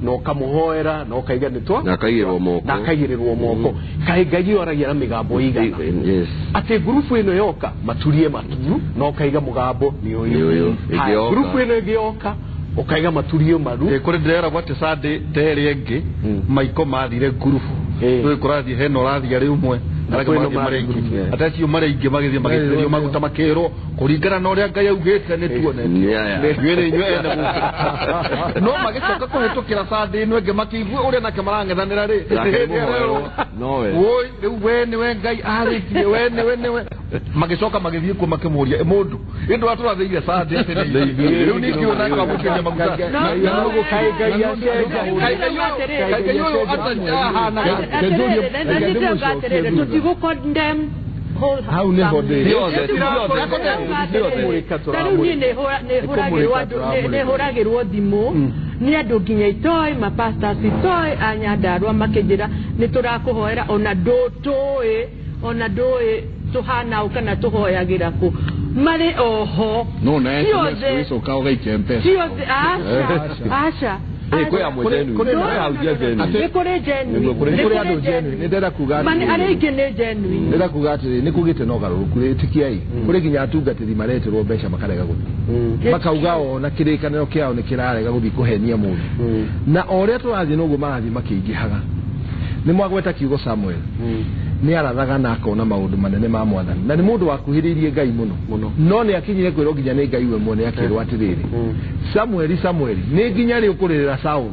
na ũkamũhoera na ũkaiga nĩ twa
Na akaigĩrĩrwo moko.
Na akaigĩrĩrwo moko. Kaĩ Ngai ũyũ aragia na mĩgambo ĩigana?
Yes.
Atĩ ngurubu ĩno yoka maturie matu na ũkaiga mũgambo nĩ ũyũ.
Nĩ ũyũ.
Haya,
Ĩngĩ yoka.
ngurubu ĩno ĩngĩ yoka ũkaiga maturie maru.
Kũrĩ ndĩreragwo atĩ Sunday ta ĩrĩa ĩngĩ maiko mathire ngurubu. Rĩu kũrathiĩ hena ũrathiĩ arĩ ũmwe,
Na
arĩa
kwĩna
mathiĩ marĩ
mathiĩ
aingĩ.
ngurubu.
Ate acio marĩ aingĩ magĩthiĩ magĩitĩrĩrio maguta makĩrwo kũringana na ũrĩa Ngai augĩte nĩ tuonete.
Yeah.
Ithuĩ nĩ inyuĩ ene gũkũ. No magĩcoka kũhĩtũkĩra Sunday ĩno ĩngĩ makĩigua ũrĩa nake marang'ethanĩra rĩ.
Nake
Hĩndĩ ĩrĩa
mũhoerwo.
rĩu,
Nowe.
Woi, rĩu we nĩwe Ngai arĩtie, we nĩwe nĩwe. Magĩcoka magĩthiĩ kuo makĩmũria, mũndũ, ĩ ndũratũrathĩire Sunday atĩ nĩ ithuĩ. Rĩu ningĩ ũyũ nake wamũkĩria maguta.
No,
Na
no,
ũguo kaĩ Ngai
Ngai
acenjagia. Kaĩ Ngai ũyũ atahanaga.
Atĩrĩrĩ, na nĩ ndĩrauga atĩrĩrĩ, tũtigũ-condemn whole
Hau nĩho ndĩ.
Ta rĩu niĩ nĩ hũragĩrwo thimũ nĩ andũ nginya itoĩ mapastors itoĩ a Nyandarua makĩnjĩra nĩ tũrakũhoera ona ndũtũĩ ona ndũĩ tũhana ũ kana tũhoyagĩra kũ marĩ oho.
No na
Ciothe.
SMS ũcoka ũgaikia M-Pesa.
Ciothe aca aca.
Kwĩ amwe genuine.
Kũrĩ-
Kwĩ ahunjia genuine.
Nĩ kũrĩ genuine.
Nĩguo, kũrĩ-
Nĩ
kũrĩ andũ genuine. Nĩ ndĩrenda kuga
Mani
atĩrĩrĩ.
arĩa aingĩ nĩ genuine.
Ndĩrenda kuga atĩrĩrĩ, nĩ kũgĩte na ũgarũrũku ĩtĩkiai kũrĩ nginya atungatĩri maretĩrwo mbeca makarega gũthiĩ, makauga ona kĩrĩkanĩro kĩao nĩ kĩrarega gũthiĩ kũhenia mũndũ. Na o ũrĩa tũrathiĩ noguo marathiĩ makĩingĩhaga. Nĩ mwagweta kiugo Samuel nĩ arathaga na akona maũndũ manene ma mwathani, na nĩ mũndũ wakuhĩrĩirie Ngai mũno, no nĩ akinyire kwĩrwo nginya nĩ Ngai we mwene akĩrwo atĩrĩrĩ, Samueli, Samueli, nĩ nginya rĩ ũkũrĩrĩra Saũlũ?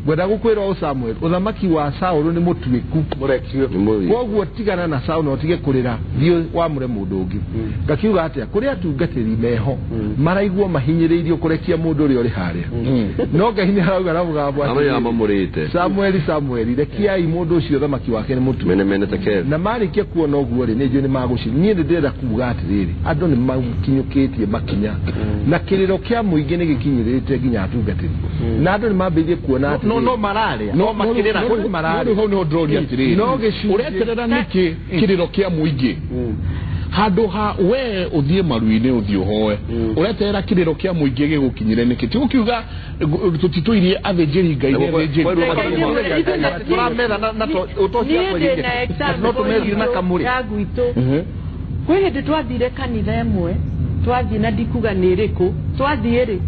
Ngwenda gũkwĩra ũũ Samuel, ũthamaki wa Saũlũ nĩ mũtuĩku.
Mũrekio.
Nĩ mũthiĩ.
Koguo tigana na Saũlũ na ũtige kũrĩra, thiĩ wamũre mũndũ ũngĩ. Ngakiuga atĩa, kũrĩ atungatĩri meho maraigua mahinyĩrĩirio kũrekia mũndũ ũrĩa ũrĩ harĩa, no Ngai nĩ arauga na mũgambo
Amwe
atĩrĩrĩ,
amamũrĩte.
Samueli, Samueli, rekiai mũndũ ũcio ũthamaki wake nĩ mũtuĩku.
Mene mene tekel.
Na marĩkia kuona ũguo rĩ, nĩ njũĩ nĩ magũciri. Niĩ nĩ ndĩrenda kuga atĩrĩrĩ, andũ nĩ makinyũkĩtie makinya na kĩrĩro kĩa mũingĩ nĩ gĩkinyĩrĩte nginya atungatĩri, na andũ nĩ mambĩrĩirie kuona
No
atĩrĩrĩ,
no mararĩa. No makĩrĩra.
no
No rĩu hau nĩho ndĩroria atĩrĩrĩ,
No gĩcunjĩ-
ũreterera nĩkĩ kĩrĩro kĩa mũingĩ handũ ha we ũthiĩ maru-inĩ ũthiĩ ũhoe? Ũreterera kĩrĩro kĩa mũingĩ gĩgũkinyĩre nĩkĩ? Ti gũkiuga tũtitũirie athĩnjĩri Ngai nĩ athĩnjĩri.
Tũrametha na ũtoci
Niĩ ndĩ na
No
example
tũmethire na kamũrĩ.
ya gwitũ. Kwĩ hĩndĩ twathire kanitha ĩmwe, twathiĩ na ndikuga nĩ ĩrĩkũ twathiĩ rĩ,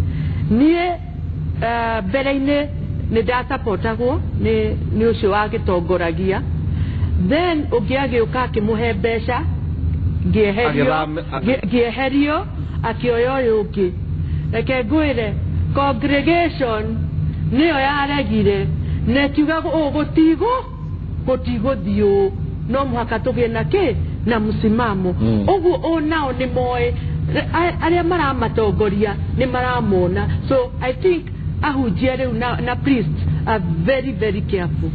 niĩ mbere-inĩ nĩ ndasapotagwo nĩ ũcio wagĩtongoragia, then ũngĩ agĩũka akĩmũhe mbeca, ngĩeherio. Ngĩeherio akĩoya ũyũ ũngĩ. Reke ngwĩre, congregation nĩyo yaregire na ĩkiuga ũũ gũtigũthiĩ ũũ, no mũhaka tũgĩe na kĩ na msimamo. Ũguo o nao nĩ moĩ arĩa maramatongoria nĩ maramona. So I think ahunjia rĩu na priest are very very careful.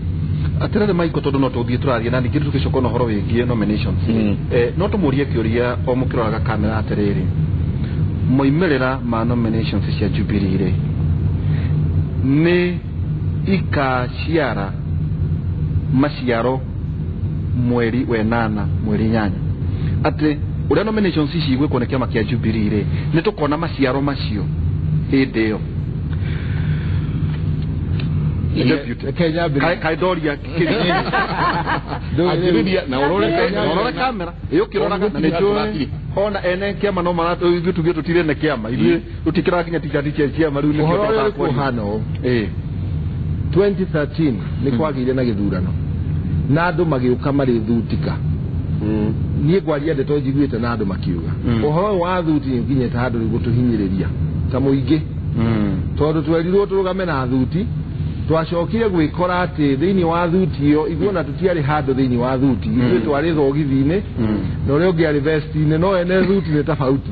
Atĩrĩrĩ Maiko, tondũ no tũthiĩ tũraria na ningĩ tũgĩcoka na ũhoro wĩgiĩ nominations, no tũmũrie kĩũria o mũkĩroraga kamera atĩrĩrĩ, moimĩrĩra ma nominations cia Jubilee rĩ, nĩ ikaciara maciaro mweri wenana mweri 8, atĩ ũrĩa nominations ici igwĩkwo nĩ kĩama kĩa Jubilee rĩ, nĩ tũkona maciaro macio hĩndĩ ĩyo?
Reke nyambĩrĩrie.
Kaĩ ndoria
Anjĩrĩria na ũrore
ũrore kamera ĩ ũkĩroraga, na nĩ njũĩ ona ene kĩama no mara ithuĩ tuge tũtirĩ ene kĩama, ithuĩ tũtikĩraga nginya ticati cia kĩama rĩu nĩkĩo
Ũhoro ũrĩa
tũrataga
ũrĩ
kwaria.
kuhana ũũ,
Ĩ.
2013 nĩ kwagĩire na gĩthurano na andũ magĩũka marĩ thutika. Niĩ ngwaria ndeto njiguĩte na andũ makiuga ũhoro ũyũ wa thuti nĩ ũkinyĩte handũ rĩu gũtũhinyĩrĩria ta mũingĩ, tondũ twerirwo tũrũgame na thuti, twacokire gwĩkora atĩ thĩinĩ wa thuti ĩyo ithuĩ ona tũtiarĩ handũ thĩinĩ wa thuti, ithuĩ twarĩ thogithi-inĩ na ũrĩa ũngĩ arĩ vesti-inĩ, no ene thuti nĩ tofauti.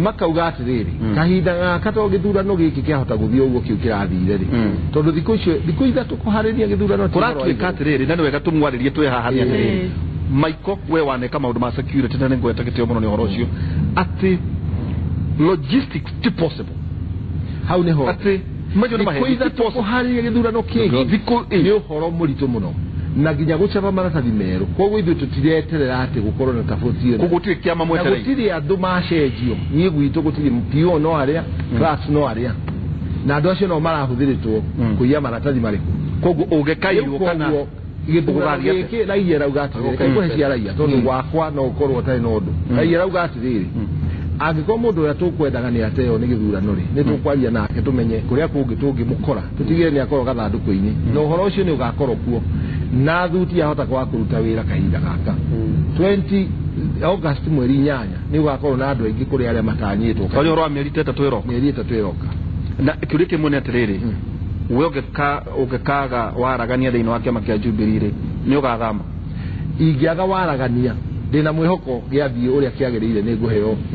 Makauga atĩrĩrĩ, kahinda gaka to gĩthurano gĩkĩ kĩahota gũthiĩ ũguo kĩu kĩrathire rĩ, tondũ thikũ icio thikũ 3 kũharĩria gĩthurano ti ũhoro wa
Kũratuĩka
igũrũ.
atĩrĩrĩ, na nĩ wega tũmwarĩrie twĩ haha nĩ atĩrĩrĩ, Maiko, we waneka maũndũ ma security na nĩ ngweta gĩtĩo mũno nĩ ũhoro ũcio, atĩ logistics ti possible.
Hau nĩho
atĩ macio nĩ maheni.
Thikũ ithatũ kũharĩria gĩthurano kĩngĩ
Thikũ
nĩ ũhoro mũritũ mũno na nginya gũcaba maratathi merũ. Koguo ithuĩ tũtireterera atĩ gũkorwo na tabũti ĩno.
Koguo gũtirĩ kĩama
Na
mwetereire.
gũtirĩ andũ macenjio. Niĩ gwitũ gũtirĩ PO no arĩa, clerks no arĩa, na andũ acio no marahũthĩrĩtwo kũiya maratathi marĩkũ.
Koguo ũngĩkairwo kana
Koguo gĩthurano
ũgũthiĩ atĩa?
gĩkĩ raia rauga atĩrĩrĩ, reke ngũhe cia raia tondũ gwakwa no ũkorwo ũtarĩ na ũndũ. Raia rauga atĩrĩrĩ, angĩkorwo mũndũ ũrĩa tũkwendaga nĩ ateo nĩ gĩthurano rĩ, nĩ tũkwaria nake tũmenye kũrĩa kũngĩ tũngĩmũkora, tũtigĩrĩre nĩ akorwo gathandũkũ-inĩ, na ũhoro ũcio nĩ ũgakorwo kuo na thuti yahota kwaga kũruta wĩra kahinda gaka 20 August mweri 8 nĩ ũgakorwo na andũ aingĩ kũrĩ arĩa matanyĩtwo.
Twaria ũhoro wa mĩeri ta ĩtatũ ĩroka.
Mĩeri ĩtatũ ĩroka.
Na kĩũria kĩmwe nĩ atĩrĩrĩ, we ũngĩkaga waragania thĩinĩ wa kĩama kĩa Jubilee rĩ, nĩ ũgathama?
Ingĩaga waragania ndĩna mwĩhoko gĩathiĩ ũrĩa kĩagĩrĩire nĩ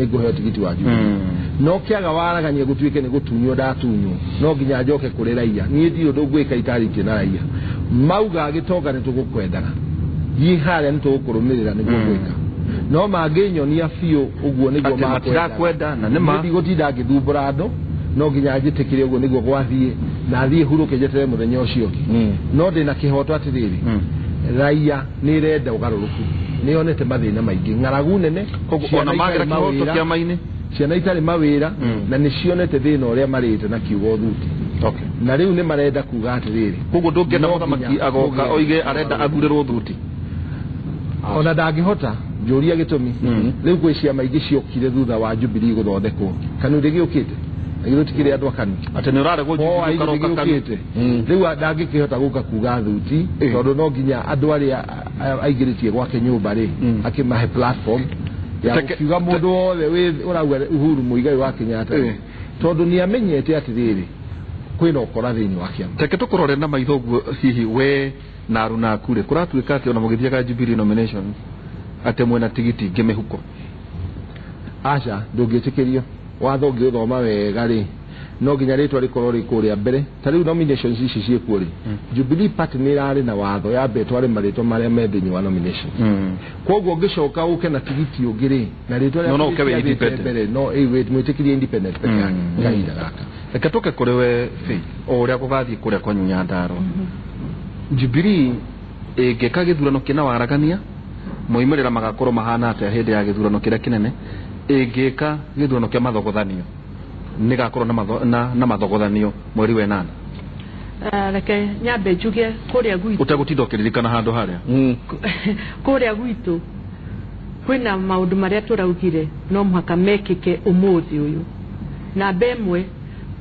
ngũheo tigiti wa Jubilee. No kĩaga waragania gũtuĩke nĩ gũtunywo ndatunywo, no nginya njoke kũrĩ raia. Niĩ ndirĩ ũndũ ngwĩka itarĩtie na raia. Mauga gĩtonga nĩ tũgũkwendaga, thiĩ harĩa nĩ tũgũkũrũmĩrĩra nĩguo gwĩka. No mangĩnyonia biũ ũguo nĩguo
Atĩ matirakwenda na nĩ ma.
Niĩ ndigũtinda ngĩthumbũra andũ, no nginya njĩtĩkĩre ũguo nĩguo gwathiĩ na thiĩ hurũke njeterere mũthenya ũcio ũngĩ. No ndĩna kĩhoto atĩrĩrĩ, raia nĩ ĩrenda ũgarũrũku, nĩ yonete mathĩna maingĩ, ng'aragu nene,
Koguo ona magĩra kĩhoto kĩama-inĩ,
ciana itarĩ mawĩra, na nĩ cionete thĩna ũrĩa marĩte na kiugo thuti. Na rĩu nĩ marenda kuga atĩrĩrĩ,
koguo ndũngĩenda mũthamaki agoka oige arenda athurĩrwo thuti.
Ona ndangĩhota njũria gĩtũmi. Rĩu kwĩ ciama ingĩ ciokire thutha wa Jubilee gũthondekwo, Kanu ndĩgĩũkĩte na githĩ tikĩrĩ andũ a Kanu
atĩ nĩ ũraregwo Jubilee ũkaroka Kanu.
Rĩu ndangĩkĩhota gũka kuga thuti tondũ no nginya andũ arĩa aingĩrĩtie gwake nyũmba rĩ akĩmahe platform ya gũkiuga mũndũ wothe ũrauga Uhuru Muigai wa Kenyatta, tondũ nĩ amenyete atĩrĩrĩ kwĩna ũkora thĩinĩ wa kĩama.
Reke tũkũrore na maitho ũguo, hihi we na aruna aku rĩ, kũratuĩka atĩ ona mũgĩthiaga Jubilee nomination atĩ mwĩna tigiti ingĩ mĩhuko?
Aca, ndũngĩtĩkĩrio. Watho ũngĩũthoma wega rĩ, no nginya rĩtwa rĩkorwo rĩ kũrĩa mbere. Ta rĩu nominations ici ciĩkuo rĩ, Jubilee Party nĩ ĩrarĩ na watho ya mbere tware marĩtwa marĩa me thĩinĩ wa nomination. Koguo ũngĩcoka ũke na tigiti ũngĩ rĩ, na rĩtwa
No, no, ũke wĩ
rĩaku
independent.
mbere, no mwĩtĩkĩrie independent peke yake kahinda gaka.
Reke tũke kũrĩ we Faith, o ũrĩa gũgathiĩ kũrĩa kwanyu Nyandarua. Jubilee ĩngĩka gĩthurano kĩna waragania, moimĩrĩra magakorwo mahana atĩa hĩndĩ ya gĩthurano kĩrĩa kĩnene? Ĩngĩka gĩthurano kĩa mathogothanio, nĩgakorwo na mathogothanio mweri wa 8.
Reke nyambe njuge kũrĩa gwitũ,
ũtegũtinda ũkĩririkana handũ harĩa
kũrĩa gwitũ kwĩna maũndũ marĩa tũraugire no mũhaka mekĩke ũmũthĩ ũyũ. Namba ĩmwe,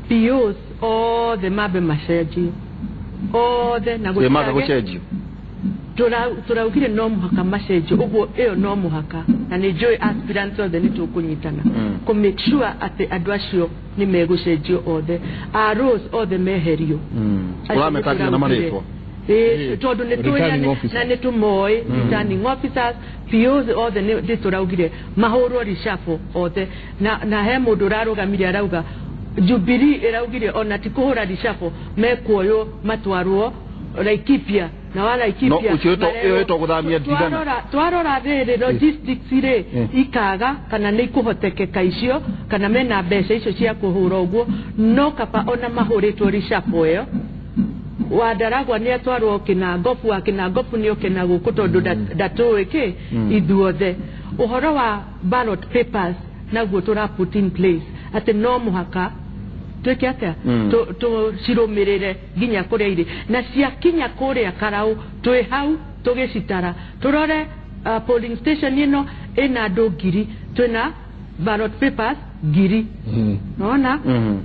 POs othe mambe macenjio othe, na
maga gũcenjio.
Tũraugire no mũhaka macenjio, ũguo ĩyo no mũhaka, na nĩ njũĩ aspirants othe nĩ tũkũnyitana kũ make sure atĩ andũ acio nĩ megũcenjio othe, ROs othe meherio.
Ũrameta nginya na marĩtwa?
Tondũ nĩ tũĩ na nĩ tũmoĩ returning officers, POs othe nĩ tũraugire mahũrwo reshuffle othe. Na he mũndũ ũrarũgamire arauga Jubilee ĩraugire ona ti kũhũra reshuffle, mekuoywo matwarwo Laikipia na wa Laikipia.
No ũcio ĩtwo gũthamia ndigana.
Twarora rĩrĩ logistics rĩ ikaga kana nĩ ikũhotekeka icio, kana mena mbeca icio cia kũhũra ũguo, no kaba ona mahũrĩtwo reshuffle ĩyo. Wandaragwa nĩ atwarwo Kĩnangobu, wa Kĩnangobu nĩ oke na gũkũ tondũ ndatũĩ kĩ ithuothe. Ũhoro wa ballot papers naguo tũra put in place atĩ no mũhaka twĩke atĩa, tũcirũmĩrĩre nginya kũrĩa irĩ, na ciakinya kũrĩa Karau twĩ hau tũgĩcitara, tũrore polling station ĩno ĩna andũ 1000, twĩna ballot papers 1000. Nona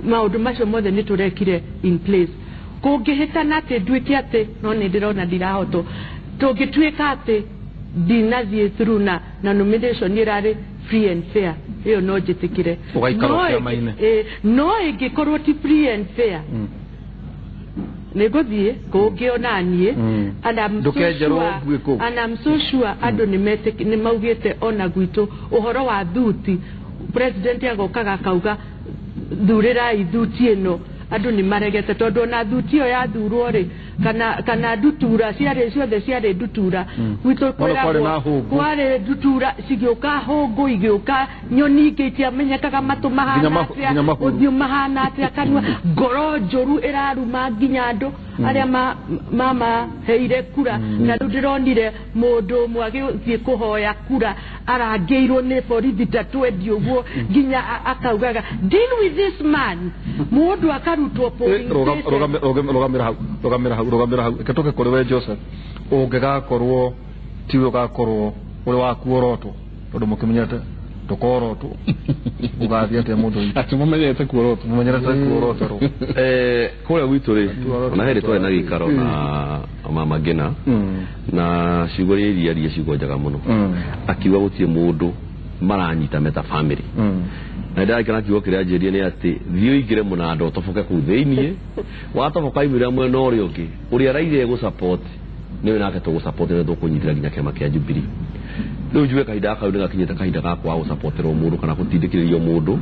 maũndũ macio mothe nĩ tũrekire in place. Kũngĩhĩtana atĩ nduĩke atĩ no nĩ ndĩrona ndirahotwo, tũngĩtuĩka atĩ ndinathiĩ through na nomination ĩrarĩ free and fair, ĩyo no njĩtĩkĩre.
Ũgaikara kĩama-inĩ.
No ĩngĩkorwo ti free and fair, nĩ ngũthiĩ kũngĩ ona niĩ. And I'm so sure andũ nĩ maugĩte ona gwitũ ũhoro wa thuti, president agokaga akauga thurĩrai thuti ĩno, Andũ nĩ maregete tondũ ona thuti ĩyo yathurwo rĩ kana ndutura ciarĩ ciothe ciarĩ ndutura gwitũ kwarĩ ndutura cigĩũka hũngũ igĩũka nyoni ingĩ itiamenyekaga matũ mahana atĩa ũthiũ mahana atĩa kanua ngoro njũru ĩraruma nginya andũ arĩa mamaheire kura na rĩu ndĩronire mũndũ ũmwe agĩthiĩ kũhoya kura arangĩirwo nĩ borithi ta twendi ũguo nginya akaugaga deal with this man mũndũ akarutwo polling station.
Rũgamĩra hau reke tũke kũrĩ we Joseph ũngĩgakorwo tiwe ũgakorwo ũrĩ wa kuorotwo tondũ mũkĩmenyete ndũkorotwo ũgathiĩ atĩa mũndũ witũ
atĩ mũmenyete kuorotwo
mũmenyerete kuorotwo
kũrĩa gwitũ rĩ ona hĩndĩ twarĩ na gĩikaro na mama Ngina na ciugo iria iria ciugo njega mũno akiuga gũtirĩ mũndũ maranyita meta family na ndĩrakena kiugo kĩrĩa anjĩrire nĩ atĩ thiĩ ũingĩre mũnanda ũtoboke kũu thĩiniĩ watoboka imĩra mwena ũrĩa ũngĩ ũrĩa raire gũ-support nĩwe nake tũgũ-support nĩ tũkũnyitĩra nginya kĩama kĩa Jubilee rĩu njuge kahinda gaka rĩu nĩgakinyĩte kahinda ga kwaga gũsupporterwo mũndũ kana gũtindĩkĩrĩrio mũndũ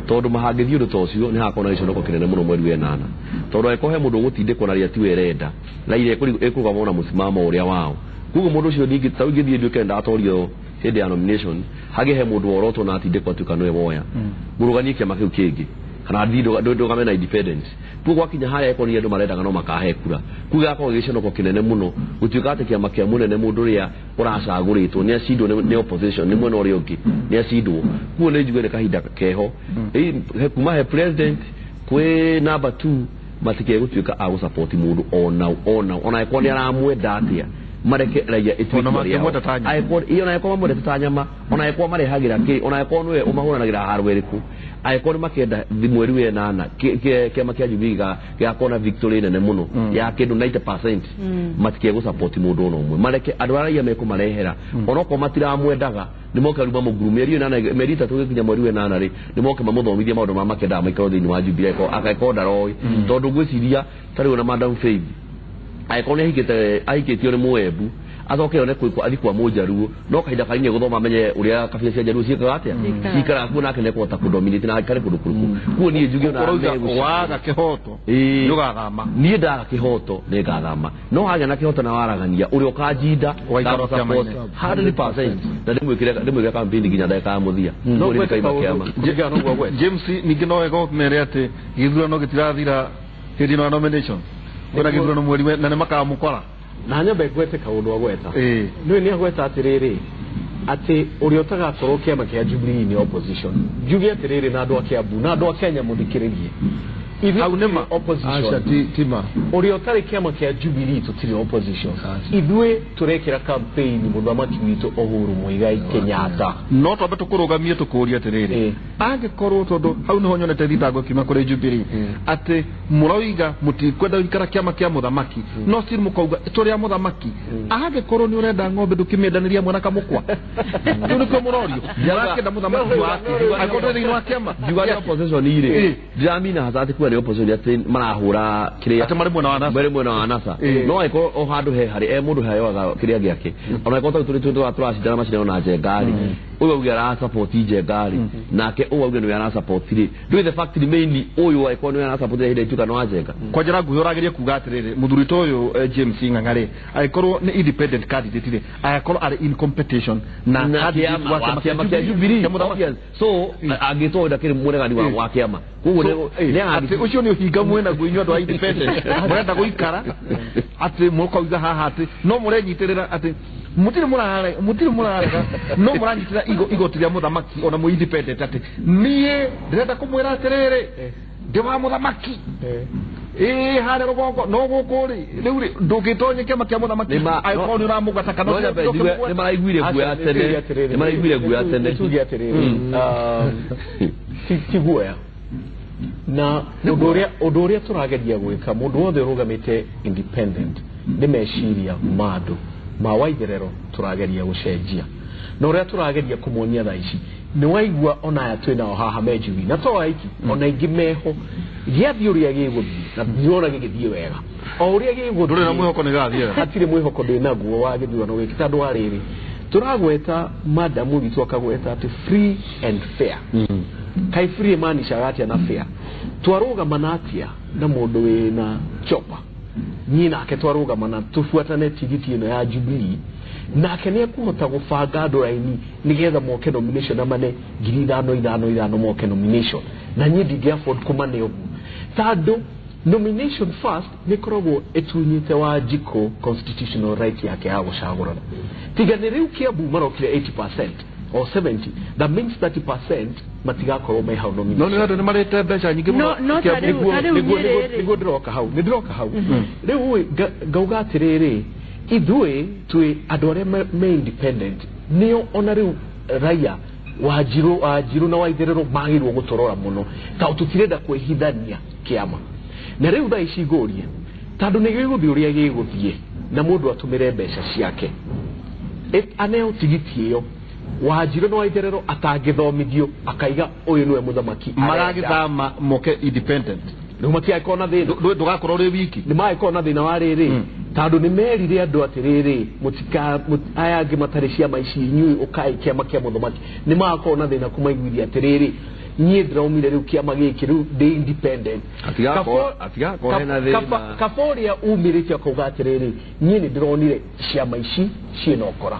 tondũ mahangĩthiĩ ũndũ ta ũcio nĩ hagakorwo na gĩconoko kĩnene mũno mweri wa ĩnana tondũ angĩkorwo he mũndũ ũgũtindĩkwo na rĩrĩa tiwe ĩrenda raira ĩkũrũgama na mũsimamo ũrĩa wao koguo mũndũ ũcio ningĩ ta rĩu ingĩthiĩ nduĩke ndatorio hĩndĩ ya nomination hagĩe he mũndũ worotwo na atindĩkwo atuĩka nĩwe woya mũrũganie kĩama kĩu kĩngĩ kana thiĩ ndũgame na independence kuo gwakinya harĩa ĩkorwo nĩ andũ marendaga no makahe kura kuo gĩgakorwo gĩconoko kĩnene mũno gũtuĩka atĩ kĩama kĩa mũnene mũndũ ũrĩa ũracagũrĩtwo nĩ acindwo nĩ opposition nĩ mwena ũrĩa ũngĩ nĩ acindwo kuo nĩ njuge nĩ kahinda keho kuma he president kwĩ number 2 matikegũtuĩka a gũsupport mũndũ ona angĩkorwo nĩ aramwenda atĩa mareke raia ĩtuĩke ona angĩkorwo mamwendete ta nyama ona angĩkorwo marehagĩra kĩ ona angĩkorwo nĩwe ũmahũranagĩra haro ĩrĩkũ angĩkorwo nĩ makenda mweri wa ĩnana kĩama kĩa Jubilee gĩgakorwo na victory nene mũno ya kĩndũ 90% matikegũ-support mũndũ ona ũmwe mareke andũ arĩa raia mekũmarehera onokorwo matiramwendaga nĩ moke rĩu mamũnguru mĩeri mĩeri ĩtatũ gĩkinya mweri wa ĩnana rĩ nĩ moke mamũthomithie maũndũ marĩa makendaga maikarwo thĩinĩ wa Jubilee angĩkorwo ndaroĩ tondũ ngwĩciria ta rĩu ona Madam Faith angĩkorwo nĩ ahikĩtio nĩ Mũembu acoke one athiĩ kwa Mũnjaruo no kahinda kanini gũthoma amenye ũrĩa kabira cia Njaruo ciĩkaga atĩa cikaraga kuo nake nĩekũhota kũdominate na aikare kũndũ kũrĩkũ kuo niĩ njuge ona
waga kĩhoto nĩ ũgathama
niĩ ndaga kĩhoto nĩ ngathama no hagĩa na kĩhoto na waragania ũrĩa ũkanjinda 100% na ndĩmwĩkĩre campaign nginya ndagĩka ya mũthia no nĩ kĩama
James ningĩ no wega ũmere atĩ gĩthurano gĩtirathira hĩndĩ ĩno ya nomination kwĩna gĩthurano mweri na nĩ makamũkora
na nyambe ngwete kaũndũ agweta nĩwe nĩ agweta atĩrĩrĩ atĩ ũrĩa ũtagakorwo kĩama kĩa Jubilee nĩ opposition njuge atĩrĩrĩ na andũ a Kiambu na andũ a Kenya mũthikĩrĩrie hau nĩma opposition ũrĩa ũtarĩ kĩama kĩa Jubilee tũtirĩ opposition ithuĩ tũrekĩra campaign mũthamaki witũ Uhuru Muigai Kenyatta
no twambe tũkũrũgamie tũkũrie atĩrĩrĩ angĩkorwo tondũ hau nĩho nyonete thitango kiuma kũrĩ Jubilee atĩ mũroiga mũtikwenda gũikara kĩama kĩa mũthamaki no still mũkauga tũrĩ a mũthamaki angĩkorwo nĩ ũrenda ng'ombe ndũkĩmĩendanĩria mwana kamũkwa rĩu nĩkĩo mũrorio mũrakĩenda mũthamaki wake angĩkorwo ndũrĩ thĩinĩ wa kĩama
njuga nĩ opposition irĩ ndiramina hasa atĩ kuga nĩ opposition atĩ marahũra kĩrĩa
atĩ marĩ mwena wa NASA
marĩ mwena wa NASA no angĩkorwo o handũ he harĩ e mũndũ heyoaga kĩrĩa gĩake ona angĩkorwo ta rĩu tũracindana macindano na Njenga rĩ ũyũ auge arasupport Njenga rĩ nake ũyũ auge nĩwe arasupport rĩ rĩu the fact remain ũyũ angĩkorwo nĩwe arasupport hĩndĩ ĩtuĩka nĩ wa Njenga
kwa njĩra nguhĩ ũrageria kuga atĩrĩrĩ mũthuri ta ũyũ James Ng'ang'a rĩ angĩkorwo nĩ independent candidate rĩ angĩkorwo arĩ in competition na
kĩama kĩa Jubilee so angĩtwo ndakĩrĩ mũregani wa kĩama koguo nĩ
atĩ ũcio nĩ ũhinga mwena guo inyuĩ andũ a independent mũrenda gũikara atĩ mũkauga haha atĩ no mũrenyitĩrĩra atĩ mũtirĩ mũrarega no mũranyitĩra igoti rĩa mũthamaki ona mwĩ independent atĩ niĩ ndĩrenda kũmwĩra atĩrĩrĩ ndĩ wa mũthamaki ĩĩ harĩa rũgongo no gũkũ rĩ rĩu rĩ ndũngĩtonye kĩama kĩa mũthamaki angĩkorwo nĩ ũramũgata kana
nĩ maraiguire guoya tene nĩ maraiguire guoya tene
tuge atĩrĩrĩ ti guoya na ũndũ ũrĩa tũrageria gwĩka mũndũ wothe ũrũgamĩte independent nĩ meciria ma andũ ma waitherero tũrageria gũcenjia na ũrĩa tũrageria kũmonia thaa ici nĩ waigua ona aya twĩ nao haha me Jubilee na to aiki ona aingĩ meho gĩathiĩ ũrĩa gĩgũthiĩ na ndĩrona gĩgĩthiĩ wega o ũrĩa gĩgũthiĩ
ndũrĩ na mwĩhoko nĩ gathiĩ wega
hatirĩ mwĩhoko ndĩ naguo wa gĩthurano gĩkĩ tondũ wa rĩrĩ tũragweta madamu witũ akagweta atĩ free and fair Kai free maanishaga atia na fair? Twarũgamana atia na mũndũ wĩna chopa? Niĩ nake twarũgamana tũbuatane tigiti ĩno ya Jubilee, nake nĩ ekũhota gũbanga andũ raini nĩgetha moke nomination na mane 5,000 5 5 moke nomination, na niĩ ndingĩ afford kũmane ũguo tondũ nomination first nĩ ĩkoragwo ĩtunyĩte Wanjikũ constitutional right yake ya gũcagũrana. Tiga nĩ rĩu Kiambu marokire 80% or 70, that means 30% matigakorwo me hau nomination.
No nĩ andũ nĩ marĩte mbeca nyingĩ mũno.
No ta rĩu
nĩguo ndĩroka hau, nĩ ndĩroka hau rĩu ngauga atĩrĩrĩ, ithuĩ twĩ andũ arĩa me independent nĩo ona rĩu raia Wanjirũ na Waitherero magĩrĩirwo gũtũrora mũno tondũ tũtirenda kwĩhithania kĩama. Na rĩu thaa ici ngũrie tondũ nĩ gĩgũthiĩ ũrĩa gĩgũthiĩ na mũndũ atũmĩre mbeca ciake aneo tigiti ĩyo, Wanjirũ na Waitherero atangĩthomithio akaiga ũyũ nĩwe mũthamaki
maragĩthama moke independent,
rĩu matiagĩkorwo na thĩna,
ndũgakorwo ũrĩ wiki.
Nĩ magĩkorwo na thĩna wa rĩrĩ tondũ nĩ merire andũ atĩrĩrĩ, aya angĩ matarĩ ciama ici inyuĩ ũkai kĩama kĩa mũthamaki. Nĩ magakorwo na thĩna kũmaiguithia atĩrĩrĩ, niĩ ndĩraumire rĩu kĩama gĩkĩ rĩu ndĩ independent. Kaba ũrĩa umĩrĩte akauga atĩrĩrĩ, niĩ nĩ ndĩronire ciama ici ciĩna ũkora,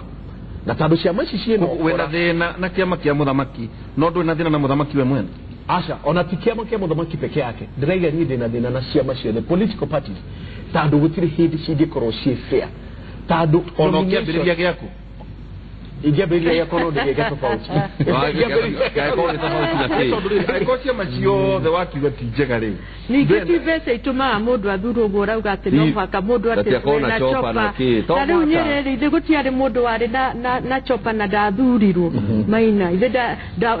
na tondũ ciama ici ciĩna ũkora
wĩna thĩna na kĩama kĩa mũthamaki, no ndũrĩ na thĩna na mũthamaki we mwene.
Aca, ona ti kĩama kĩa mũthamaki peke yake, ndĩraiga niĩ ndĩna thĩna na ciama ciothe political parties tondũ gũtirĩ hĩndĩ cingĩkorwo ciĩ fair, tondũ
ona ũkĩambĩrĩria gĩaku
ingĩambĩrĩria gĩakwa no ndĩgĩke tofauti.
Angĩkorwo ciama ciothe wakiuga ti njega rĩ,
ningĩ ti mbeca itũmaga mũndũ athurwo ũguo ũrauga atĩ no mũhaka mũndũ atĩ na chopa. Ta rĩu Nyerere ithe gũtiarĩ mũndũ warĩ na chopa na ndathurirwo Maina, ithe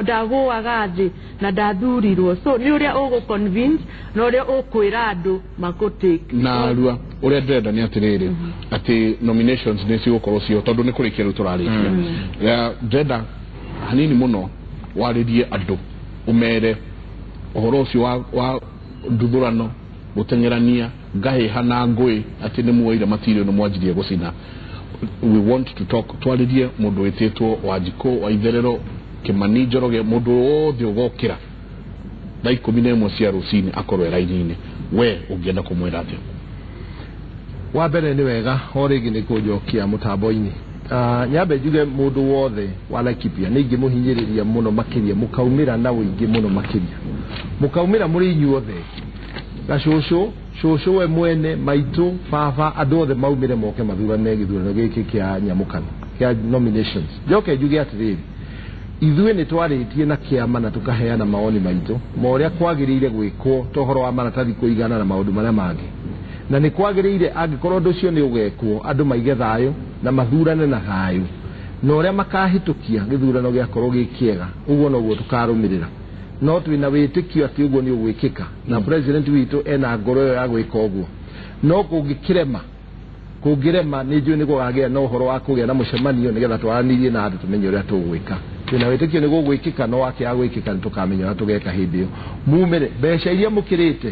ndagũaga thĩ na ndathurirwo. So nĩ ũrĩa ũgũ convince na ũrĩa ũkwĩra andũ makũtake.
Na arua ũrĩa ndĩrenda nĩ atĩrĩrĩ, atĩ nominations nĩ cigũkorwo cio tondũ nĩ kũrĩkia rĩu tũrarĩkia. Ndĩrenda hanini mũno warĩrie andũ ũmere ũhoro ũcio wa nduthũrano gũteng'erania ngahĩha na ngũĩ atĩ nĩ muoire matirio nĩ mwanjirie gũcina. We want to talk, twarĩrie mũndũ wĩtĩtwo Wanjikũ Waitherero Kimani Njoroge, mũndũ wothe ũgokĩra thaa 11 cia rũcinĩ akorwo e raini-inĩ, we ũngĩenda kũmwĩra atĩa?
Wa mbere nĩ wega o rĩngĩ nĩ kũnjokia mũtambo-inĩ. Nyambe njuge mũndũ wothe wa Laikipia nĩ ingĩmũhinyĩrĩria mũno makĩria, mũkaumĩra na ũingĩ mũno makĩria, mũkaumĩra mũrĩ inyuothe, gacũcũ cũcũ we mwene, maitũ, baba, andũ othe maumĩre moke mathurane gĩthurano gĩkĩ kĩa nyamũkano kĩa nominations. Njoke njuge atĩrĩrĩ, ithuĩ nĩ twarĩtie na kĩama na tũkaheana mawoni maitũ ma ũrĩa kwagĩrĩire gwĩkwo ta ũhoro wa maratathi kũigana na maũndũ marĩa mangĩ, na nĩ kwagĩrĩire angĩkorwo ũndũ ũcio nĩ ũgekwo andũ maige thayũ na mathurane na thayũ, na ũrĩa makahĩtũkia gĩthurano gĩakorwo gĩ kĩega ũguo noguo tũkarũmĩrĩra. No twĩna wĩtĩkio atĩ ũguo nĩ ũgwĩkĩka, na president witũ ena ngoro ĩyo ya gwĩka ũguo. No kũngĩkĩrema, kũngĩrema nĩ njũĩ nĩ gũkagĩa na ũhoro wa kũgĩa na mũcemanio nĩgetha twaranĩrie na andũ tũmenye ũrĩa tũgwĩka. Twĩna wĩtĩkio nĩ gũgwĩkĩka, no wakĩaga gwĩkĩka nĩ tũkamenya ũrĩa tũgeka hĩndĩ ĩyo. Mumĩre mbeca iria mũkĩrĩte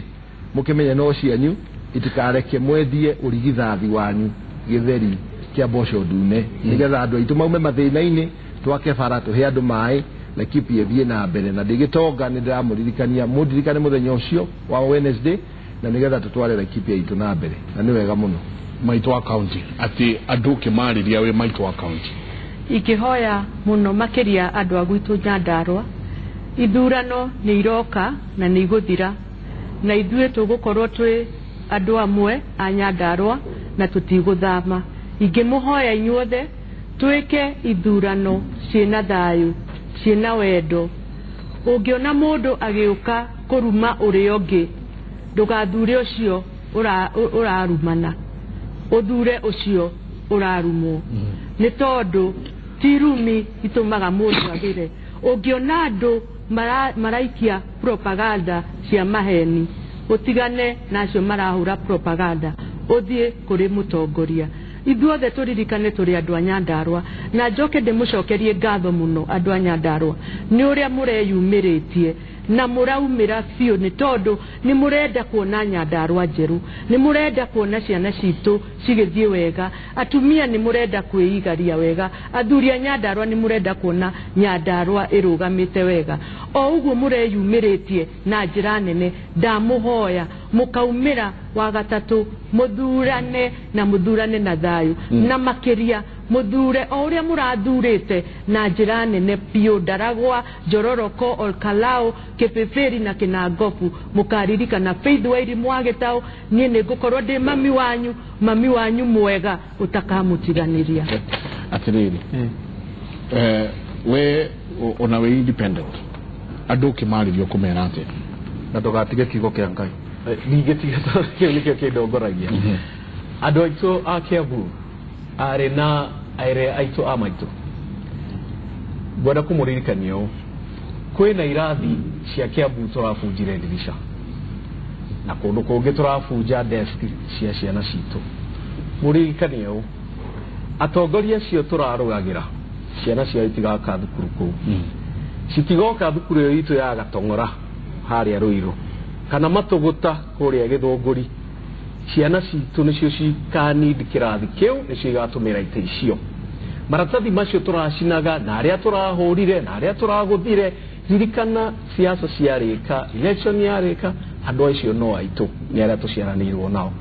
mũkĩmenye no cianyu, itikareke mwendie ũrigithathi wanyu gĩtheri kĩa mboco ndune, nĩgetha andũ aitũ maume mathĩna-inĩ, twake bara, tũhe andũ maĩ, Laikipia ĩthiĩ na mbere. Na ndĩgĩtonga nĩ ndĩramũririkania mũndirikane mũthenya ũcio wa Wednesday, na nĩgetha tũtware Laikipia itũ na mbere, na nĩ wega mũno.
Maitũ wa county, atĩ andũ ũkĩmarĩria wĩ maitũ wa county,
ingĩhoya mũno makĩria andũ a gwitũ Nyandarũa, ithurano nĩ iroka na nĩ igũthira, na ithuĩ tũgũkorwo twĩ andũ amwe a Nyandarũa na tũtigũthama. Ingĩmũhoya inyuothe twĩke ithurano ciĩna thayũ, ciĩna wendo. Ũngĩona mũndũ agĩũka kũruma ũrĩa ũngĩ, ndũgathure ũcio ũrarumana, ũthure ũcio ũrarumwo, nĩ tondũ ti rumi itũmaga mũndũ agĩre. Ũngĩona andũ maraikia propaganda cia maheni, ũtigane na acio marahũra propaganda, ũthiĩ kũrĩ mũtongoria. Ithuothe tũririkane tũrĩ andũ a Nyandarũa, na njoke ndĩmũcokerie ngatho mũno andũ a Nyandarũa nĩ ũrĩa mũreyumĩrĩtie na mũraumĩra biũ, nĩ tondũ nĩ mũrenda kuona Nyandarũa njerũ, nĩ mũrenda kuona ciana citũ cigĩthiĩ wega, atumia nĩ mũrenda kwĩigaria wega, athuri a Nyandarũa nĩ mũrenda kuona Nyandarũa ĩrũgamĩte wega. O ũguo mũreyumĩrĩtie na njĩra nene, ndamũhoya mũkaumĩra wa gatatũ mũthurane na mũthurane na thayũ, na makĩria mũthure o ũrĩa mũrathurĩte na njĩra nene biũ, Ndaragwa, Njororoko, Olkalao, Kĩbĩbĩri na Kĩnangobu. Mũkaririkana Faith Wairimu wa Gĩtaũ, niĩ nĩ ngũkorwo ndĩ mami wanyu, mami wanyu mwega ũtakamũtiganĩria.
Atĩrĩrĩ, we ona wĩ independent, andũ ũkĩmarĩria ũkũmera atĩa?
Na ndũgatige kiugo kĩa Ngai.
Ndingĩtiga tondũ kĩu nĩkĩo kĩndongoragia. Andũ aitũ a Kiambu, arĩ na aĩrĩ aitũ a maitũ, ngwenda kũmũririkania ũũ, kwĩna irathi cia Kiambu tũrabunjire ndirica, na kũndũ kũngĩ tũrabunja desk cia ciana citũ. Mũririkanie ũũ, atongoria acio tũrarũgagĩra ciana ciao itigaka thukuru kũu, citigoka thukuru ĩyo itũ ya Gatong'ora harĩa Ruiru kana Matũgũta kũrĩa Gĩthũngũri. Ciana citũ nĩcio cikanid kĩrathi kĩu, nĩcio igatũmĩra itĩ icio. Maratathi macio tũracinaga na arĩa tũrahũrire na arĩa tũragũthire, ririkana siasa ciarĩka, election yarĩka, andũ acio no aitũ, nĩ arĩa tũciaranĩirwo nao.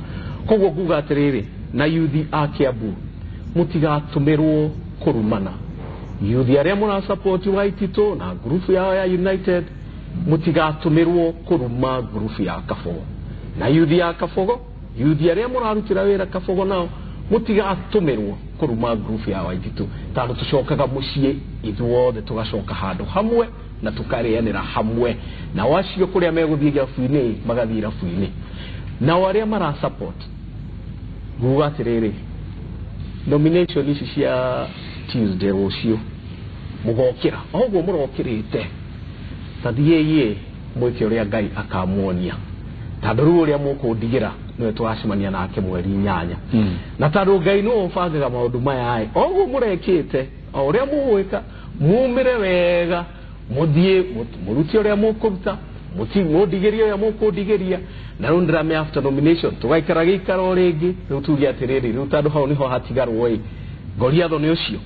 Koguo nguga atĩrĩrĩ, na yuthi a Kiambu mũtigatũmĩrwo kũrumana. Yuthi arĩa mũrasupport Waititũ na ngurubu yao ya United, mũtigatũmĩrwo kũruma ngurubu ya Kabogo. Na yuthi ya Kabogo, yuthi arĩa mũrarutĩra wĩra Kabogo nao mũtigatũmĩrwo kũruma ngurubu ya Waititũ, tondũ tũcokaga mũciĩ ithuothe tũgacoka handũ hamwe na tũkarĩanĩra hamwe. Nao acio kũrĩa megũthiĩ irabu-inĩ magathiĩ irabu-inĩ. Nao arĩa mara support, nguga atĩrĩrĩ, nomination ici cia Tuesday rũciũ mũgokĩra o ũguo mũrokĩrĩte, ta thiĩi mwĩke ũrĩa Ngai akamuonia, tondũ rĩu ũrĩa mũkũndigĩra nĩwe tũgacemania nake mweri 8. Na tondũ Ngai nĩwe ũbangaga maũndũ maya, o ũguo mũrekĩte, o ũrĩa mũgwĩka, mumĩre wega, mũthiĩ mũrute ũrĩa mũkũruta, mũndigĩrie ũrĩa mũkũndigĩria. Na rĩu ndĩrame after nomination tũgaikara gĩikaro rĩngĩ, rĩu tuge atĩrĩrĩ, rĩu tondũ hau nĩho hatigarwo ĩ, Goliathũ nĩ ũcio,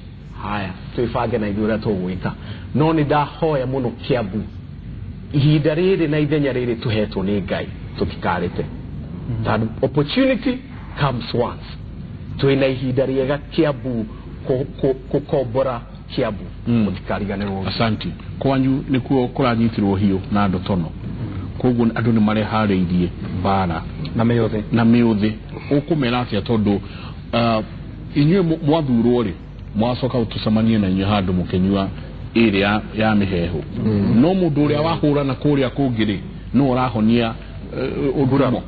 haya twĩbange na ithuĩ ũrĩa tũgwĩka. No nĩ ndahoya mũno Kiambu, ihinda rĩrĩ na ithenya rĩrĩ tũhetwo nĩ Ngai tũtikarĩte, tondũ opportunity comes once. Twĩna ihinda rĩega Kiambu gũkombora Kiambu, mũtikariganĩrwo.
Asanti. Kwanyu nĩkuo kũranyitirwo hiũ na andũ tono, koguo andũ nĩ mareharĩirie mbara
na mĩũthĩ
na mĩũthĩ. Ũkũmera atĩa tondũ inyuĩ mwathurwo rĩ, mwacoka tũcemanie na inyuĩ handũ mũkĩnyua ĩrĩa ya mĩhehu, no mũndũ ũrĩa wahũrana kũrĩa kũngĩ rĩ, no ũrahonia ũndũmo.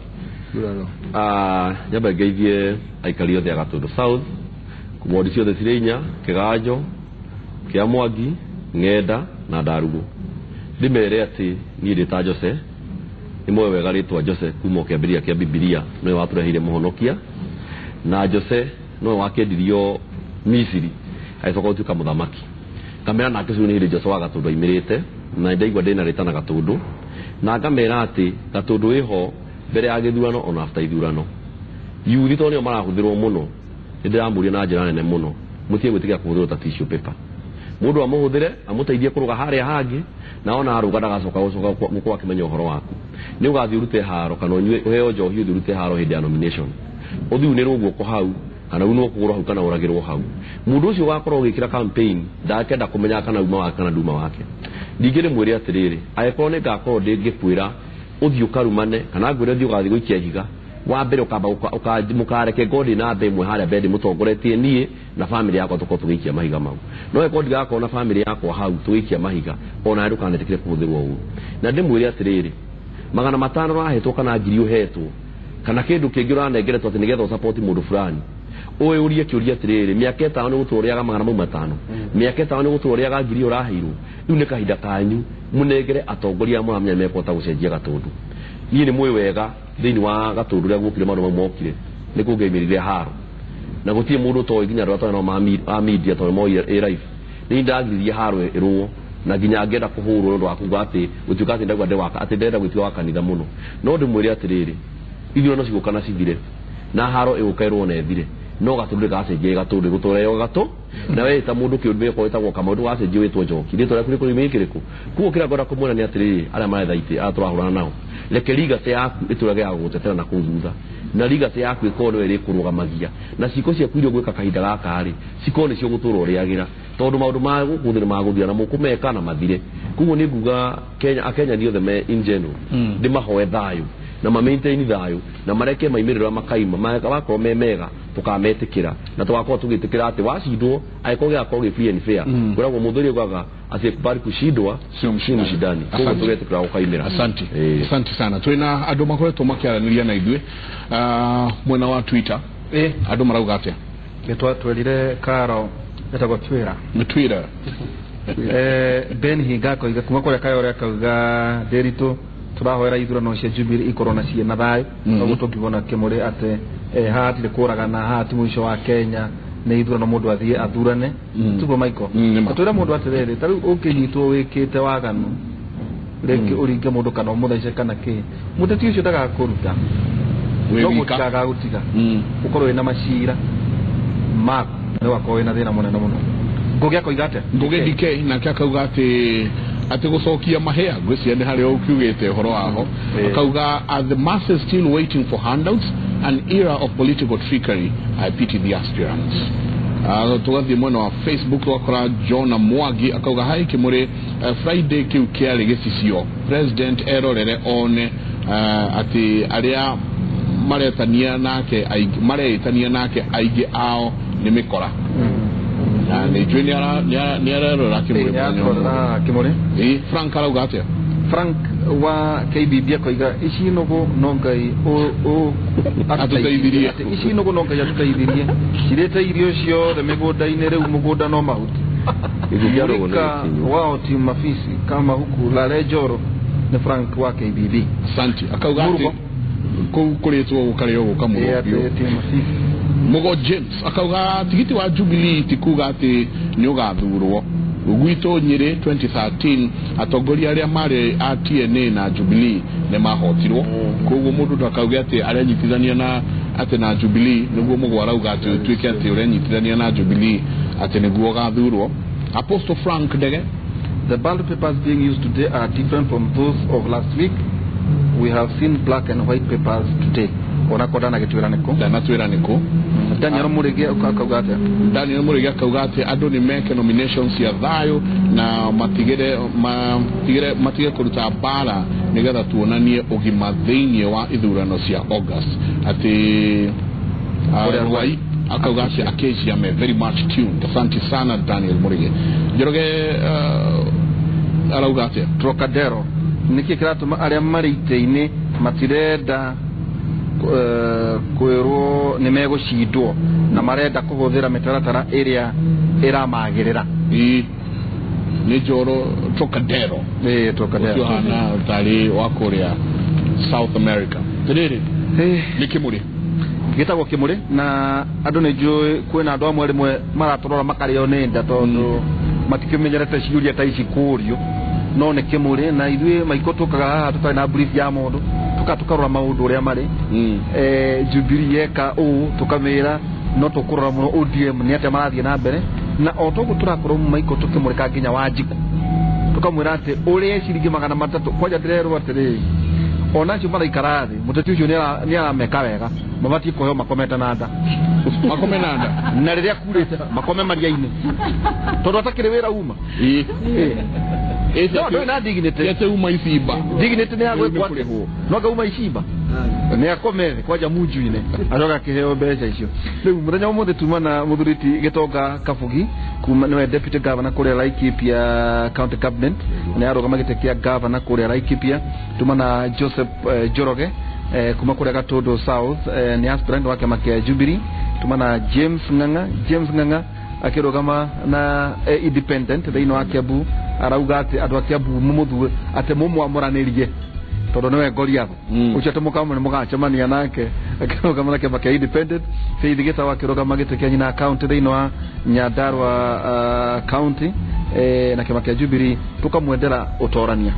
Nyambe ngeithie aikari othe a Gatũndũ South, ward ciothe cirĩ inya, Kĩganjo, Kĩa Mwangi, Ng'enda na Ndarugũ. Ndĩmere atĩ niĩ ndĩ ta Jose, nĩ moĩ wega rĩtwa Jose kuma o kĩambĩrĩria kĩa Bibilia, nĩwe watũreheire mũhonokia, na Jose nĩwe wakĩendirio Misiri agĩcoka gũtuĩka mũthamaki. Ngamera nake ũcio nĩ hĩndĩ Jose wa Gatũndũ aimĩrĩte, na ndaigua ndĩna rĩtana Gatũndũ, na ngamera atĩ Gatũndũ ĩho mbere ya gĩthurano ona after ithurano. Yuthi tondũ nĩo marahũthĩrwo mũno, nĩ ndĩramũria na njĩra nene mũno, mũtige gwĩtĩkĩra kũhũthĩrwo ta tissue paper. Mũndũ amũhũthĩre amũteithie kũrũga harĩa hangĩ, na ona arũga ndagacoka gũcoka gũkorwo akĩmenya ũhoro waku. Nĩ ũgathiĩ ũrute haro kana ũnyue ũheo njohi ũthiĩ ũrute haro hĩndĩ ya nomination, ũthiĩ unĩrwo guoko hau kana unwo kũgũrũ hau kana ũragĩrwo hau. Mũndũ ũcio ũgakorwo ũgĩkĩra campaign ndakenda kũmenya kana uma wake kana nduma wake. Ningĩ ndĩmwĩre atĩrĩrĩ, angĩkorwo nĩ ngakorwo ndĩngĩkwĩra ũthiĩ ũkarumane kana ngwĩre ũthiĩ ũgathiĩ gũikia ihiga, wa mbere ũkamba mũkareke ngorwo ndĩ namba ĩmwe harĩa mbere ndĩmũtongoretie niĩ na bamĩrĩ yakwa tũkorwo tũgĩikia mahiga mau. No angĩkorwo ndigakorwo na bamĩrĩ yakwa hau tũgĩikia mahiga, ona ndũkanetĩkĩre kũhũthĩrwo ũru. Na ndĩmwĩre atĩrĩrĩ, 500 ũrahetwo kana 1000 ũhetwo kana kĩndũ kĩngĩ ũranengeretwo atĩ nĩgetha ũsupport mũndũ fulani, ũĩ ũrie kĩũria atĩrĩrĩ, mĩaka 5 nĩ gũtũra ũrĩaga 500, mĩaka 5 nĩ gũtũra ũrĩaga 1000 ũraheirwo. Rĩu nĩ kahinda kanyu mũnengere atongoria arĩa mũramenya mekũhota gũcenjia Gatũndũ. Niĩ nĩ mũĩ wega thĩinĩ wa Gatũndũ ũrĩa guokire maũndũ mau mokire, nĩ kũngĩaimĩrire haro. Na gũtirĩ mũndũ ũtoĩ nginya andũ atano ma media tondũ moĩ ĩ live. Nĩ ndagiririe haro ĩrũo na nginya ngenda kũhũrwo nĩ ũndũ wa kuga atĩ gũtuĩka atĩ ndauga ndewaka atĩ ndĩrenda gwĩtua wa kanitha mũno. No ndĩmwĩre atĩrĩrĩ, ithurano cigũka na cithire na haro ĩgũka ĩrũo na ĩthire, no gatũndũ gacenjia gatũndũ gũtũra yo gatũ na we ta mũndũ kĩũmbe ko wĩtagwo Kamau ndũgacenjie wĩtwo Njoki rĩtwa rĩaku rĩkũrĩ kĩrĩkũ. Koguo kĩrĩa ngwenda kũmwĩra nĩ atĩrĩrĩ, arĩa maretha itĩ arĩa tũrahũrana nao, reke legacy yaku ĩtũrage ya gũgũtetera na kũu thutha, na legacy yaku ĩkorwo nĩwe ĩrĩkũrũgamagia na ciĩko ciaku iria ũgwĩka kahinda gaka rĩ cikorwo nĩcio ũgũtũra ũrĩagĩra, tondũ maũndũ ma gũkũ thĩ nĩ magũthira na mũkũmeka na mathire. Koguo nĩ nguga Kenya akenya ni othe me in general ndĩmahoe thayũ na ma maintain thayũ na mareke maimĩrĩro makaima makorwo me mega tukametĩkĩra na tugakorwo tũgĩtĩkĩra atĩ wacindwo angĩkorwo gĩgakorwo gĩ free and fair. Kwĩragwo mũthuri augaga asiyekubali kushindwa
Sio mshindani.
Mshindani. Koguo
Asante.
tũgetĩkĩra gũkaimĩra.
Asante. Asante sana. Twina andũ makoretwo makĩaranĩria na ithuĩ mwena wa Twitter. Andũ marauga atĩa?
Nĩ twatwerire Karo etagwo Twira.
Nĩ Twitter.
Ben Hinga akoiga kuma kũrĩa Kayore akauga Nderitu tũrahoera ithurano cia Jubilee ikorwo na ciĩ na thayũ. Noguo tũngĩona kĩmũrĩ atĩ haha hatirĩ kũragana, haha ti mũico wa Kenya, nĩ ithurano mũndũ athiĩ athurane. Tiguo Michael?
Nĩ ma.
Twĩre mũndũ atĩrĩrĩ, ta rĩu ũngĩnyitwo wĩkĩte waganu rĩngĩ ũringe mũndũ kana ũmũthece kana kĩ, mũteti ũcio ndagakũruta,
Wĩ
no
wika.
gũtiga agagũtiga ũkorwo wĩna macira maku nĩ ũgakorwo wĩna thĩna mũnene mũno. Ngũgĩ akoiga atĩa?
Ngũgĩ DK nake akauga atĩ gũcokia mahĩa ngwĩciria nĩ harĩa ũkiugĩte ũhoro waho. Akauga are the masses still waiting for handouts, an era of political trickery, I pity the aspirants. Tũgathiĩ mwena wa Facebook tũgakora John Mwangi akauga hai Kĩmũrĩ, Friday kĩu kĩarĩ gĩcicio, president erorere one atĩ arĩa maretania nake aingĩ mareĩtania nake aingĩ ao nĩ mĩkora. Na nĩ njũĩ nĩ arerorera Kĩmũrĩ
Ĩ,
mũthenya ũmwe.
nĩatũrora Kĩmũrĩ.
Ĩ, Frank arauga atĩa?
Frank wa KBB akoiga ici nũgũ no Ngai
Atũteithirie.
Atĩ ici nũgũ no Ngai atũteithirie, cirĩte irio ciothe mĩgũnda-inĩ, rĩu mũgũnda no mahuti.
Gĩkuũ kĩa nũgũ nĩ
Mulika
gĩkinyu.
wao ti mafisi kama huku lale Njoro. Nĩ Frank wa KBB.
Asante. Akauga atĩ
Mũrugo.
kũu kũrĩtwo gũkarĩo gũkamũrwo
Ĩ,
biũ.
atĩ ti mafisi.
Mũgo James akauga tigiti wa Jubilee ti kuga atĩ nĩ ũgathurwo. Gwitũ Nyĩrĩ 2013 atongoria arĩa marĩ a TNA na Jubilee nĩ mahotirwo. Koguo mũndũ ndakauge atĩ arenyitithania na atĩ na Jubilee nĩguo Mũgo arauga atĩ ũtuĩke atĩ ũrenyitithania na Jubilee atĩ nĩguo ũgathurwo. Apostle Frank Ndege.
The ballot papers being used today are different from those of last week. We have seen black and white papers today. Onako ndanagĩtwĩra nĩkũ.
Ndanatwĩra nĩkũ.
Daniel Mũrĩgĩ akauga atĩa?
Daniel Mũrĩgĩ akauga atĩ andũ nĩ meke nominations cia thayũ na matigĩre matigĩre matige kũruta mbara nĩgetha tuonanie ũgima thĩinĩ wa ithurano cia August. Atĩ
Kũrĩa
Ruai akauga atĩ Acacia me very much tuned. Asante sana Daniel Mũrĩgĩ. Njoroge arauga atĩa?
Trocadero nĩkĩ kĩratũma arĩa marĩ itĩ-inĩ matirenda kwĩrwo nĩ megũcindwo na marenda kũhũthĩra mĩtaratara ĩrĩa ĩramagĩrĩra?
Ĩ, nĩ Njoro Trocadero.
Ĩ, Trocadero.
Ũcio hana tarĩ wa kũrĩa South America. Rĩrĩ nĩ Kĩmũrĩ.
Gĩtagwo Kĩmũrĩ na andũ nĩ njũĩ kwĩna andũ amwe rĩmwe maratũrora makarĩo nĩ nda tondũ matikĩmenyerete ciũria ta ici kũrio, no nĩ Kĩmũrĩ na ithuĩ maiko tũkaga haha tũtarĩ na brief ya mũndũ, tũkarora maũndũ ũrĩa marĩ. Jubilee yeka ũũ tũkamĩra no tũkũrora mũno ODM nĩ atĩa marathiĩ na mbere, na o toguo tũrakorwo maiko tũkĩmũrĩka nginya Wanjikũ tũkamwĩra atĩ ũrĩe ciringi 300 kwanja ndĩrerwo atĩrĩrĩ ona acio maraikara thĩ mũteti ũcio nĩ arameka wega, mabatiĩ kũheo makomete na nda.
Makome na nda.
Na rĩrĩa kurĩte makome maria-inĩ tondũ atakĩrĩ wĩra uma.
Ĩ.
Ĩ. No ndũrĩ na dignity.
Ĩ, atĩ uma icimba.
Dignity nĩ ya
Rĩu nĩ
gwĩkwo atĩ
kũrĩhwo.
no ngauma icimba nĩ akome thĩ kwanja munju-inĩ acoka akĩheo mbeca icio. Rĩu mũthenya ũmũthĩ tuma na mũthuri ti Gĩtonga Kabugi kuma nĩwe deputy governor kũrĩa Laikipia county government, nĩ arũgama gĩtĩ kĩa governor kũrĩa Laikipia. Tuma na Joseph Njoroge kuma kũrĩa Gatũndũ South, nĩ aspirant wa kĩama kĩa Jubilee. Tuma na James Ng'ang'a, James Ng'ang'a akĩrũgama na independent thĩinĩ wa Kiambu, arauga atĩ andũ a Kiambu mũmũthure atĩ mũmwamũranĩrie tondũ nĩwe Goliath. Ũcio atĩ mũkamwe nĩ mũgacemania nake Akĩrũgama na kĩama kĩa Independent. Faith Gĩtawa akĩrũgama gĩtĩ kĩa nyina county thĩinĩ wa Nyandarua county na kĩama kĩa Jubilee, tũkamwendera ũtorania.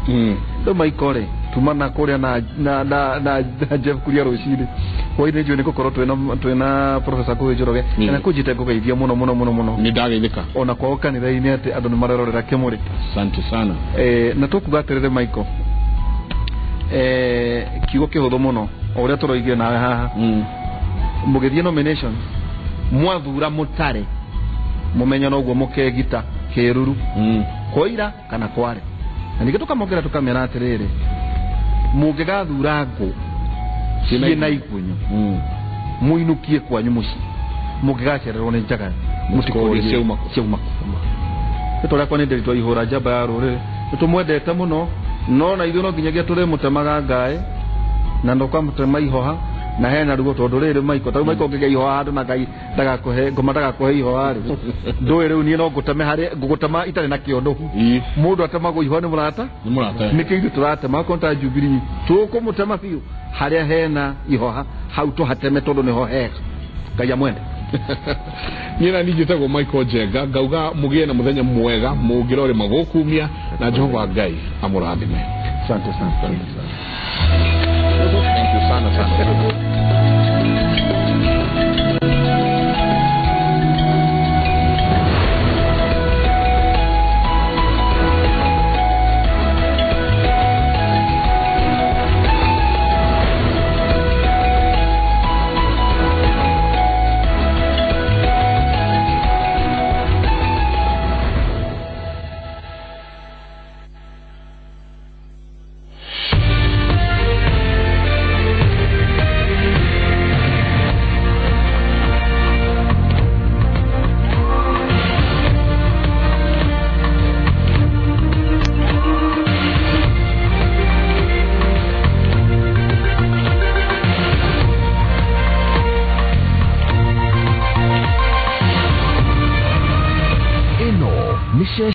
Rĩu Michael rĩ, tumana kũrĩa na Jeff Kuria rũcinĩ hwainĩ njũĩ nĩ gũkorwo twĩna Professor Ngũgĩ Njoroge na kũnjĩte ngũgeithia mũno mũno mũno mũno.
Nĩ ndageithĩka
ona kwao kanitha-inĩ atĩ andũ nĩ marerorera kĩmũrĩ.
Asante sana.
Na tũkuga atĩrĩrĩ Michael, kiugo kĩhũthũ mũno o ũrĩa tũroigire nawe haha, mũgĩthiĩ nominations mwathura mũtare mũmenye noguo mũkegita kĩruru koira kana kware. Na ningĩ tũkamongera tũkamera atĩrĩrĩ, mũngĩgathura ngũ ciĩna igunyũ mũinũkie kwanyu mũciĩ, mũngĩgacererwo nĩ njaga mũtikũrie ciauma kũ. Rĩtwa rĩakwa nĩ Ndĩritũ Ihũra, njamba ya rũrĩrĩ. Nĩtũmwendete mũno, no na ithuĩ no nginyagia tũrĩmũtemaga ngaĩ na ndũkamũtema ihoha na hena ruo, tondũ rĩrĩ Michael, tarĩu Michael ũngĩgĩa ihoha handũ na Ngai ndagakũhe ngoma, ndagakũhe ihoha rĩ, ndũĩ rĩu niĩ no ngũteme harĩa ngũgũtema itarĩ na kĩũndũhu. Mũndũ atemagwo ihoha nĩ mũrata, nĩkĩo ithuĩ tũratema akorwo ta Jubilee tũkũmũtema biũ harĩa hena ihoha, hau tũhateme tondũ nĩho hega. Ngai amwende.
Niĩ na niĩ njĩtagwo Michael Njenga, ngauga mũgĩe na mũthenya mwega, mũngĩrorĩma gũkumia, na Jehova Ngai amũrathime.
Asante sana.
Thank you sana sana.